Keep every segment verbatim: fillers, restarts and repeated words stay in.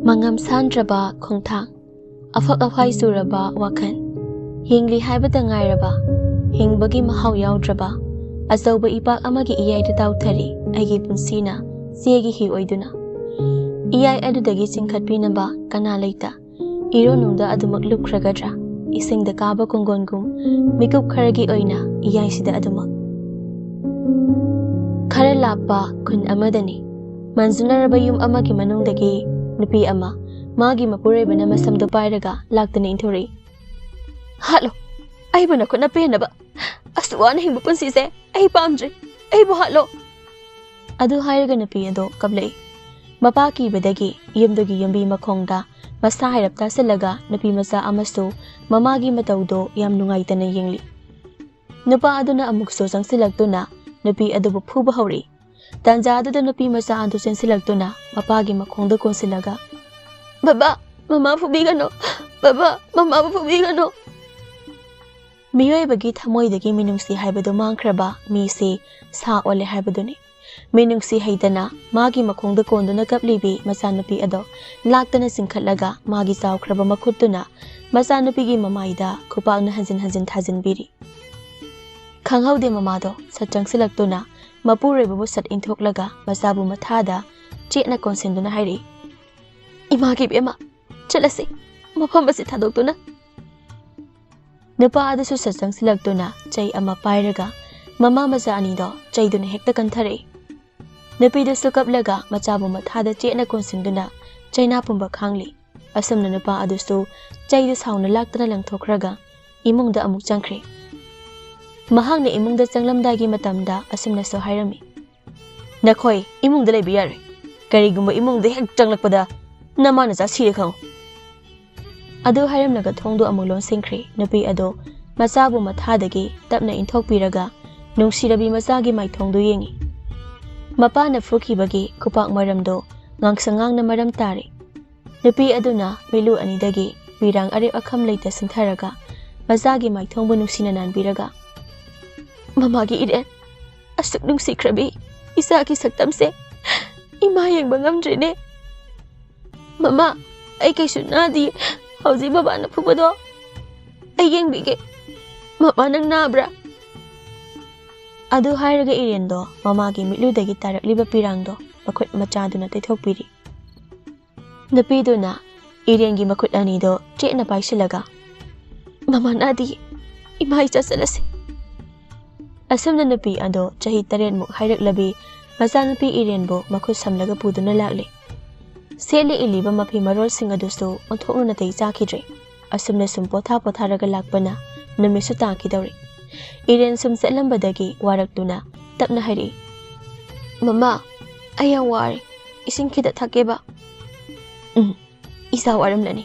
ꯃꯉꯝ ꯁꯥꯟꯗ꯭ꯔꯕ ꯈꯣꯡꯊꯥꯡ, ꯑꯐꯛ ꯑꯐꯥꯏ ꯆꯨꯔꯕ ꯋꯥꯈꯜ, ꯍꯤꯡꯂꯤ ꯍꯥꯏꯕꯇ ꯉꯥꯏꯔꯕ, ꯍꯤꯡꯕꯒꯤ ꯃꯍꯥꯎ ꯌꯥꯎꯗ꯭ꯔꯕ, ꯑꯆꯧꯕ ꯏꯄꯥꯛ ꯑꯃꯒꯤ ꯏꯌꯥꯏꯗ ꯇꯥꯎꯊꯔꯤ ꯑꯩꯒꯤ ꯄꯨꯟꯁꯤꯅ ꯆꯦꯒꯤ ꯍꯤ ꯑꯣꯏꯗꯨꯅ꯫ ꯏꯌꯥꯏ ꯑꯗꯨꯗꯒꯤ ꯆꯤꯡꯈꯠꯄꯤꯅꯕ ꯀꯅꯥ ꯂꯩꯇ? ꯏꯔꯣꯟꯅꯨꯡꯗ ꯑꯗꯨꯃꯛ ꯂꯨꯞꯈ꯭ꯔꯒꯗ꯭ꯔꯥ? ꯏꯁꯤꯡꯗ ꯀꯥꯕ ꯀꯣꯡꯒꯣꯟꯒꯨꯝ ꯃꯤꯀꯨꯞ ꯈꯔꯒꯤ ꯑꯣꯏꯅ ꯏꯌꯥꯏꯁꯤꯗ ꯑꯗꯨꯃꯛ꯫ ꯈꯔ ꯂꯥꯞꯄ ꯈꯨꯟ ꯑꯃꯗꯅꯤ꯫ ꯃꯟꯖꯨꯅꯔꯕ ꯌꯨꯝ ꯑꯃꯒꯤ ꯃꯅꯨꯡꯗꯒꯤ ꯅꯨꯄꯤ ꯑꯃ ꯃꯥꯒꯤ ꯃꯄꯨꯔꯣꯏꯕꯅ ꯃꯁꯝꯗꯨ ꯄꯥꯏꯔꯒ ꯂꯥꯛꯇꯨꯅ ꯏꯟꯊꯣꯔꯛꯏ꯫ "ꯍꯥꯠꯂꯣ! ꯑꯩꯕꯨ ꯅꯈꯨꯠꯅ ꯄꯦꯟꯅꯕ! ꯑꯁꯨꯛ ꯋꯥꯅ ꯍꯤꯡꯕ ꯄꯨꯟꯁꯤꯁꯦ ꯑꯩ ꯄꯥꯝꯗ꯭ꯔꯦ! ꯑꯩꯕꯨ ꯍꯥꯠꯂꯣ!" ꯑꯗꯨ ꯍꯥꯏꯔꯒ ꯅꯨꯄꯤ ꯑꯗꯣ ꯀꯞꯂꯛꯏ꯫ ꯃꯄꯥ ꯀꯤꯕꯗꯒꯤ ꯌꯨꯝꯗꯨꯒꯤ ꯌꯨꯝꯕꯤ ꯃꯈꯣꯡꯗ ꯃꯁꯥ ꯍꯥꯏꯔꯞ ꯇꯥꯁꯤꯜꯂꯒ ꯅꯨꯄꯤ ꯃꯆꯥ ꯑꯃꯁꯨ ꯃꯃꯥꯒꯤ ꯃꯇꯧꯗꯣ ꯌꯥꯝ ꯅꯨꯡꯉꯥꯏꯇꯅ ꯌꯦꯡꯂꯤ꯫ ꯅꯨꯄꯥ ꯑꯗꯨꯅ ꯑꯃꯨꯛꯁꯨ ꯆꯪꯁꯤꯜꯂꯛꯇꯨꯅ ꯅꯨꯄꯤ ꯑꯗꯨꯕꯨ ꯐꯨꯕ ꯍꯧꯔꯛꯏ꯫ ꯇꯥꯟꯖꯥ ꯑꯗꯨꯗ ꯅꯨꯄꯤ ꯃꯆꯥ ꯑꯗꯨ ꯆꯦꯟꯁꯤꯜꯂꯛꯇꯨꯅ ꯃꯄꯥꯒꯤ ꯃꯈꯣꯡꯗ ꯀꯣꯟꯁꯤꯜꯂꯒ, "ꯕꯕꯥ, ꯃꯃꯥ ꯐꯨꯕꯤꯒꯅꯨ! ꯕꯕꯥ, ꯃꯃꯥꯕꯨ ꯐꯨꯕꯤꯒꯅꯨ!" ꯃꯤꯑꯣꯏꯕꯒꯤ ꯊꯃꯣꯏꯗꯒꯤ ꯃꯤꯅꯨꯡꯁꯤ ꯍꯥꯏꯕꯗꯨ ꯃꯥꯡꯈ꯭ꯔꯕ ꯃꯤꯁꯤ ꯁꯥ ꯑꯣꯜꯂꯦ ꯍꯥꯏꯕꯗꯨꯅꯤ꯫ ꯃꯤꯅꯨꯡꯁꯤ ꯍꯩꯇꯅ ꯃꯥꯒꯤ ꯃꯈꯣꯡꯗ ꯀꯣꯟꯗꯨꯅ ꯀꯞꯂꯤꯕꯤ ꯃꯆꯥꯅꯨꯄꯤ ꯑꯗꯣ ꯂꯥꯛꯇꯅ ꯆꯤꯡꯈꯠꯂꯒ ꯃꯥꯒꯤ ꯆꯥꯎꯈ꯭ꯔꯕ ꯃꯈꯨꯠꯇꯨꯅ ꯃꯆꯥꯅꯨꯄꯤꯒꯤ ꯃꯃꯥꯏꯗ ꯈꯨꯄꯥꯛꯅ ꯍꯟꯖꯤꯟ ꯍꯟꯖꯤꯟ ꯊꯥꯖꯤꯟꯕꯤꯔꯤ꯫ ꯈꯪꯍꯧꯗꯦ ꯃꯃꯥꯗꯣ ꯁꯠ ꯆꯪꯁꯤꯜꯂꯛꯇꯨꯅ ꯃꯄꯨꯔꯣꯏꯕꯕꯨ ꯁꯠ ꯏꯟꯊꯣꯛꯂꯒ ꯃꯆꯥꯕꯨ ꯃꯊꯥꯗ ꯆꯦꯠꯅ ꯀꯣꯟꯁꯤꯟꯗꯨꯅ ꯍꯥꯏꯔꯛꯏ, "ꯏꯃꯥꯒꯤ ꯏꯕꯦꯝꯃ, ꯆꯠꯂꯁꯤ, ꯃꯐꯝ ꯑꯁꯤ ꯊꯥꯗꯣꯛꯇꯨꯅ!" ꯅꯨꯄꯥ ꯑꯗꯨꯁꯨ ꯁꯠ ꯆꯪꯁꯤꯜꯂꯛꯇꯨꯅ ꯆꯩ ꯑꯃ ꯄꯥꯏꯔꯒ ꯃꯃꯥ ꯃꯆꯥ ꯑꯅꯤꯗꯣ ꯆꯩꯗꯨꯅ ꯍꯦꯛꯇ ꯀꯟꯊꯔꯛꯏ꯫ ꯅꯨꯄꯤꯗꯨꯁꯨ ꯀꯞꯂꯒ ꯃꯆꯥꯕꯨ ꯃꯊꯥꯗ ꯆꯦꯠꯅ ꯀꯣꯟꯁꯤꯟꯗꯨꯅ ꯆꯩꯅꯥ ꯄꯨꯝꯕ ꯈꯥꯡꯂꯤ꯫ ꯑꯁꯨꯝꯅ ꯅꯨꯄꯥ ꯑꯗꯨꯁꯨ ꯆꯩꯗꯨ ꯁꯥꯎꯅ ꯂꯥꯛꯇꯅ ꯂꯪꯊꯣꯛꯈ꯭ꯔꯒ ꯏꯃꯨꯡꯗ ꯑꯃꯨꯛ ꯆꯪꯈ꯭ꯔꯦ꯫ ꯃꯍꯥꯛꯅ ꯏꯃꯨꯡꯗ ꯆꯪꯂꯝꯗꯥꯏꯒꯤ ꯃꯇꯝꯗ ꯑꯁꯨꯝꯅꯁꯨ ꯍꯥꯏꯔꯝꯃꯤ, "ꯅꯈꯣꯏ ꯏꯃꯨꯡꯗ ꯂꯩꯕ ꯌꯥꯔꯣꯏ꯫ ꯀꯔꯤꯒꯨꯝꯕ ꯏꯃꯨꯡꯗ ꯍꯦꯛ ꯆꯪꯂꯛꯄꯗ ꯅꯃꯥ ꯅꯆꯥ ꯁꯤꯔꯦ ꯈꯪꯉꯨ!" ꯑꯗꯨ ꯍꯥꯏꯔꯝꯂꯒ ꯊꯣꯡꯗꯨ ꯑꯃꯨꯛ ꯂꯣꯟꯁꯤꯟꯈ꯭ꯔꯦ꯫ ꯅꯨꯄꯤ ꯑꯗꯣ ꯃꯆꯥꯕꯨ ꯃꯊꯥꯗꯒꯤ ꯇꯞꯅ ꯏꯟꯊꯣꯛꯄꯤꯔꯒ ꯅꯨꯡꯁꯤꯔꯕꯤ ꯃꯆꯥꯒꯤ ꯃꯥꯏꯊꯣꯡꯗꯨ ꯌꯦꯡꯉꯤ꯫ ꯃꯄꯥꯅ ꯐꯨꯈꯤꯕꯒꯤ ꯈꯨꯄꯥꯛ ꯃꯔꯝꯗꯣ ꯉꯥꯡꯁꯪ ꯉꯥꯡꯅ ꯃꯔꯝ ꯇꯥꯔꯦ꯫ ꯅꯨꯄꯤ ꯑꯗꯨꯅ ꯃꯤꯠꯂꯨ ꯑꯅꯤꯗꯒꯤ ꯄꯤꯔꯥꯡ ꯑꯔꯦꯞ ꯑꯈꯝ ꯂꯩꯇ ꯁꯤꯟꯊꯔꯒ ꯃꯆꯥꯒꯤ ꯃꯥꯏꯊꯣꯡꯕꯨ ꯅꯨꯡꯁꯤꯅ ꯅꯥꯟꯕꯤꯔꯒ, "ꯃꯃꯥꯒꯤ ꯏꯔꯦꯟ, ꯑꯁꯨꯛ ꯅꯨꯡꯁꯤꯈ꯭ꯔꯕꯤ ꯏꯆꯥꯒꯤ ꯁꯛꯇꯝꯁꯦ ꯏꯃꯥ ꯌꯦꯡꯕ ꯉꯝꯗ꯭ꯔꯦꯅꯦ!" "ꯃꯃꯥ, ꯑꯩ ꯀꯩꯁꯨ ꯅꯥꯗꯤꯌꯦ꯫ ꯍꯧꯖꯤꯛ ꯕꯕꯥꯅ ꯐꯨꯕꯗꯣ ꯑꯩ ꯌꯦꯡꯕꯤꯒꯦ꯫ ꯃꯃꯥ, ꯅꯪ ꯅꯥꯕ꯭ꯔꯥ?" ꯑꯗꯨ ꯍꯥꯏꯔꯒ ꯏꯔꯦꯟꯗꯣ ꯃꯃꯥꯒꯤ ꯃꯤꯠꯂꯨꯗꯒꯤ ꯇꯥꯔꯛꯂꯤꯕ ꯄꯤꯔꯥꯡꯗꯣ ꯃꯈꯨꯠ ꯃꯆꯥꯗꯨꯅ ꯇꯩꯊꯣꯛꯄꯤꯔꯤ꯫ ꯅꯨꯄꯤꯗꯨꯅ ꯏꯔꯦꯟꯒꯤ ꯃꯈꯨꯠ ꯑꯅꯤꯗꯣ ꯆꯦꯠꯅ ꯄꯥꯏꯁꯤꯜꯂꯒ, "ꯃꯃꯥ ꯅꯥꯗꯤꯌꯦ, ꯏꯃꯥ ꯏꯆꯥ ꯆꯠꯂꯁꯤ꯫" ꯑꯁꯨꯝꯅ ꯅꯨꯄꯤ ꯑꯗꯣ ꯆꯍꯤ ꯇꯔꯦꯠꯃꯨꯛ ꯍꯥꯏꯔꯛꯂꯕꯤ ꯃꯆꯥꯅꯨꯄꯤ ꯏꯔꯦꯟꯕꯨ ꯃꯈꯨꯠ ꯁꯝꯂꯒ ꯄꯨꯗꯨꯅ ꯂꯥꯛꯂꯦ꯫ ꯁꯦꯠꯂꯤ ꯏꯜꯂꯤꯕ ꯃꯐꯤ ꯃꯔꯣꯜꯁꯤꯡ ꯑꯗꯨꯁꯨ ꯑꯣꯟꯊꯣꯛꯅ ꯅꯥꯇꯩ ꯆꯥꯈꯤꯗ꯭ꯔꯦ꯫ ꯑꯁꯨꯝꯅ ꯁꯨꯝ ꯄꯣꯊꯥ ꯄꯣꯊꯥꯔꯒ ꯂꯥꯛꯄꯅ ꯅꯨꯃꯤꯠꯁꯨ ꯇꯥꯈꯤꯗꯧꯔꯦ꯫ ꯏꯔꯦꯟ ꯁꯨꯝ ꯆꯠꯂꯝꯕꯗꯒꯤ ꯋꯥꯔꯛꯇꯨꯅ ꯇꯞꯅ ꯍꯥꯏꯔꯛꯏ, "ꯃꯃꯥ, ꯑꯩ ꯌꯥꯝ ꯋꯥꯔꯦ꯫ ꯏꯁꯤꯡ ꯈꯤꯇ ꯊꯛꯀꯦꯕ꯫" "ꯎꯝ, ꯏꯆꯥ ꯋꯥꯔꯝꯂꯅꯤ꯫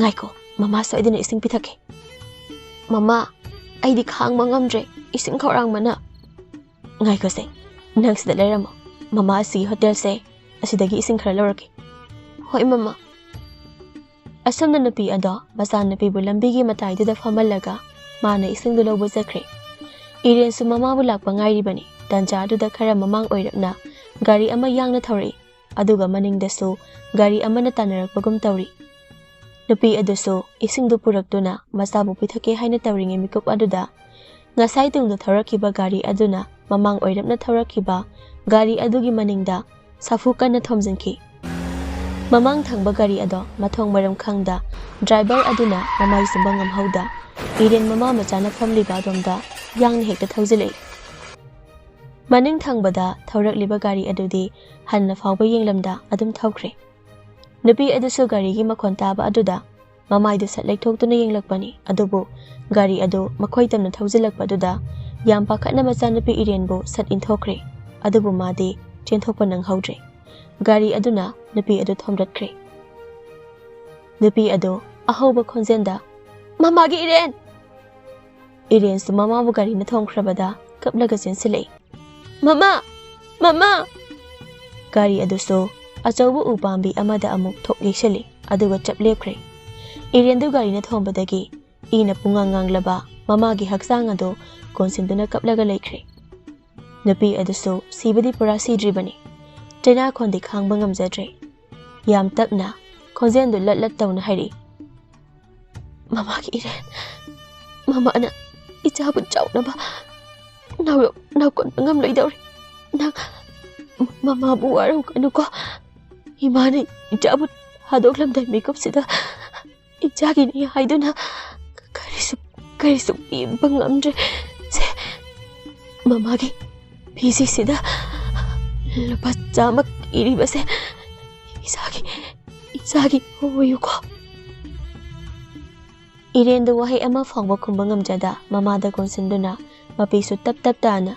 ꯉꯥꯏꯈꯣ, ꯃꯃꯥ ꯁꯣꯏꯗꯅ ꯏꯁꯤꯡ ꯄꯤꯊꯛꯀꯦ꯫" "ꯃꯃꯥ, ꯑꯩꯗꯤ ꯈꯥꯡꯕ ꯉꯝꯗ꯭ꯔꯦ, ꯏꯁꯤꯡ ꯈꯧꯔꯥꯡꯕꯅ꯫" "ꯉꯥꯏꯈꯣꯁꯦ, ꯅꯪ ꯁꯤꯗ ꯂꯩꯔꯝꯃꯣ꯫ ꯃꯃꯥ ꯑꯁꯤꯒꯤ ꯍꯣꯇꯦꯜꯁꯦ, ꯑꯁꯤꯗꯒꯤ ꯏꯁꯤꯡ ꯈꯔ ꯂꯧꯔꯛꯀꯦ꯫" "ꯍꯣꯏ, ꯃꯃꯥ꯫" ꯑꯁꯨꯝꯅ ꯅꯨꯄꯤ ꯑꯗꯣ ꯃꯆꯥꯅꯨꯄꯤꯕꯨ ꯂꯝꯕꯤꯒꯤ ꯃꯇꯥꯏꯗꯨꯗ ꯐꯝꯍꯜꯂꯒ ꯃꯥꯅ ꯏꯁꯤꯡꯗꯨ ꯂꯧꯕ ꯆꯠꯈ꯭ꯔꯦ꯫ ꯏꯔꯦꯟꯁꯨ ꯃꯃꯥꯕꯨ ꯂꯥꯛꯄ ꯉꯥꯏꯔꯤꯕꯅꯤ꯫ ꯇꯟꯖꯥ ꯑꯗꯨꯗ ꯈꯔ ꯃꯃꯥꯡ ꯑꯣꯏꯔꯞꯅ ꯒꯥꯔꯤ ꯑꯃ ꯌꯥꯡꯅ ꯊꯧꯔꯛꯏ, ꯑꯗꯨꯒ ꯃꯅꯤꯡꯗꯁꯨ ꯒꯥꯔꯤ ꯑꯃꯅ ꯇꯥꯟꯅꯔꯛꯄꯒꯨꯝ ꯇꯧꯔꯤ꯫ ꯅꯨꯄꯤ ꯑꯗꯨꯁꯨ ꯏꯁꯤꯡꯗꯨ ꯄꯨꯔꯛꯇꯨꯅ ꯃꯆꯥꯕꯨ ꯄꯤꯊꯛꯀꯦ ꯍꯥꯏꯅ ꯇꯧꯔꯤꯉꯩ ꯃꯤꯀꯨꯞ ꯑꯗꯨꯗ ꯉꯁꯥꯏ ꯇꯨꯡꯗ ꯊꯧꯔꯛꯈꯤꯕ ꯒꯥꯔꯤ ꯑꯗꯨꯅ ꯃꯃꯥꯡ ꯑꯣꯏꯔꯞꯅ ꯊꯧꯔꯛꯈꯤꯕ ꯒꯥꯔꯤ ꯑꯗꯨꯒꯤ ꯃꯅꯤꯡꯗ ꯁꯥꯐꯨ ꯀꯟꯅ ꯊꯣꯝꯖꯤꯟꯈꯤ꯫ ꯃꯃꯥꯡ ꯊꯪꯕ ꯒꯥꯔꯤ ꯑꯗꯣ ꯃꯊꯣꯡ ꯃꯔꯝ ꯈꯪꯗ ꯗ꯭ꯔꯥꯏꯚꯔ ꯑꯗꯨꯅ ꯃꯃꯥꯏ ꯆꯨꯝꯕ ꯉꯝꯍꯧꯗ ꯏꯔꯦꯟ ꯃꯃꯥ ꯃꯆꯥꯅ ꯐꯝꯂꯤꯕ ꯑꯗꯣꯝꯗ ꯌꯥꯡꯅ ꯍꯦꯛꯇ ꯊꯧꯖꯤꯜꯂꯛꯏ꯫ ꯃꯅꯤꯡ ꯊꯪꯕꯗ ꯊꯧꯔꯛꯂꯤꯕ ꯒꯥꯔꯤ ꯑꯗꯨꯗꯤ ꯍꯟꯅ ꯐꯥꯎꯕ ꯌꯦꯡꯂꯝꯗ ꯑꯗꯨꯝ ꯊꯧꯈ꯭ꯔꯦ꯫ ꯅꯨꯄꯤ ꯑꯗꯨꯁꯨ ꯒꯥꯔꯤꯒꯤ ꯃꯈꯣꯟ ꯇꯥꯕ ꯑꯗꯨꯗ ꯃꯃꯥꯏꯗꯨ ꯁꯠ ꯂꯩꯊꯣꯛꯇꯨꯅ ꯌꯦꯡꯂꯛꯄꯅꯤ, ꯑꯗꯨꯕꯨ ꯒꯥꯔꯤ ꯑꯗꯨ ꯃꯈꯣꯏ ꯇꯝꯅ ꯊꯧꯖꯤꯜꯂꯛꯄꯗꯨꯗ ꯌꯥꯝ ꯄꯥꯈꯠꯅ ꯃꯆꯥꯅꯨꯄꯤ ꯏꯔꯦꯟꯕꯨ ꯁꯠ ꯏꯟꯊꯣꯛꯈ꯭ꯔꯦ꯫ ꯑꯗꯨꯕꯨ ꯃꯥꯗꯤ ꯆꯦꯟꯊꯣꯛꯄ ꯅꯪꯍꯧꯗ꯭ꯔꯦ꯫ ꯒꯥꯔꯤ ꯑꯗꯨꯅ ꯅꯨꯄꯤ ꯑꯗꯨ ꯊꯣꯝꯗꯠꯈ꯭ꯔꯦ꯫ ꯅꯨꯄꯤ ꯑꯗꯨ ꯑꯍꯧꯕ ꯈꯣꯟꯖꯦꯜꯗ, "ꯃꯃꯥꯒꯤ ꯏꯔꯦꯟ!" ꯏꯔꯦꯟꯁꯨ ꯃꯃꯥꯕꯨ ꯒꯥꯔꯤꯅ ꯊꯣꯝꯈ꯭ꯔꯕꯗ ꯀꯞꯂꯒ ꯆꯦꯟꯁꯤꯜꯂꯛꯏ꯫ "ꯃꯃꯥ! ꯃꯃꯥ!" ꯒꯥꯔꯤ ꯑꯗꯨꯁꯨ ꯑꯆꯧꯕ ꯎ ꯄꯥꯝꯕꯤ ꯑꯃꯗ ꯑꯃꯨꯛ ꯊꯣꯛ ꯌꯩꯁꯤꯜꯂꯤ, ꯑꯗꯨꯒ ꯆꯞ ꯂꯦꯞꯈ꯭ꯔꯦ꯫ ꯏꯔꯦꯟꯗꯨ ꯒꯥꯔꯤꯅ ꯊꯣꯝꯕꯗꯒꯤ ꯏꯅ ꯄꯨꯡꯉꯥꯡ ꯉꯥꯡꯂꯕ ꯃꯃꯥꯒꯤ ꯍꯛꯆꯥꯡ ꯑꯗꯨ ꯀꯣꯟꯁꯤꯟꯗꯨꯅ ꯀꯞꯂꯒ ꯂꯩꯈ꯭ꯔꯦ꯫ ꯅꯨꯄꯤ ꯑꯗꯨꯁꯨ ꯁꯤꯕꯗꯤ ꯄꯨꯔꯥ ꯁꯤꯗ꯭ꯔꯤꯕꯅꯤ꯫ ꯆꯩꯅꯥꯈꯣꯟꯗꯤ ꯈꯥꯡꯕ ꯉꯝꯖꯗ꯭ꯔꯦ꯫ ꯌꯥꯝ ꯇꯞꯅ ꯈꯣꯟꯖꯦꯜꯗꯨ ꯂꯠ ꯂꯠ ꯇꯧꯅ ꯍꯥꯏꯔꯛꯏ꯫ "ꯃꯃꯥꯒꯤ ꯏꯔꯦꯟ, ꯃꯃꯥꯅ ꯏꯆꯥꯕꯨ ꯆꯥꯎꯅꯕ ꯅꯥꯎꯌꯣꯛ ꯅꯥꯎꯀꯣꯟꯕ ꯉꯝꯂꯣꯏꯗꯧꯔꯤ꯫ ꯅꯪ ꯃꯃꯥꯕꯨ ꯋꯥꯔꯧꯒꯅꯨꯀꯣ꯫ ꯏꯃꯥꯅ ꯏꯆꯥꯕꯨ ꯊꯥꯗꯣꯛꯂꯝꯗꯥꯏ ꯃꯤꯀꯨꯞꯁꯤꯗ ꯏꯆꯥꯒꯤꯅꯤ ꯍꯥꯏꯗꯨꯅ ꯀꯔꯤꯁꯨ ꯀꯔꯤꯁꯨ ꯄꯤꯕ ꯉꯝꯗ꯭ꯔꯦ꯫ ꯁꯦ, ꯃꯃꯥꯒꯤ ꯐꯤꯖꯤꯁꯤꯗ ꯂꯨꯄꯥ ꯆꯥꯝꯃ ꯏꯔꯤꯕꯁꯦ ꯏꯆꯥꯒꯤ ꯏꯆꯥꯒꯤ ꯑꯣꯏꯌꯨꯀꯣ꯫" ꯏꯔꯦꯟꯗꯨ ꯋꯥꯍꯩ ꯑꯃ ꯐꯥꯎꯕ ꯈꯨꯝꯕ ꯉꯝꯖꯗ ꯃꯃꯥꯗ ꯀꯣꯟꯁꯤꯟꯗꯨꯅ ꯃꯄꯤꯁꯨ ꯇꯞ ꯇꯞ ꯇꯥꯅ,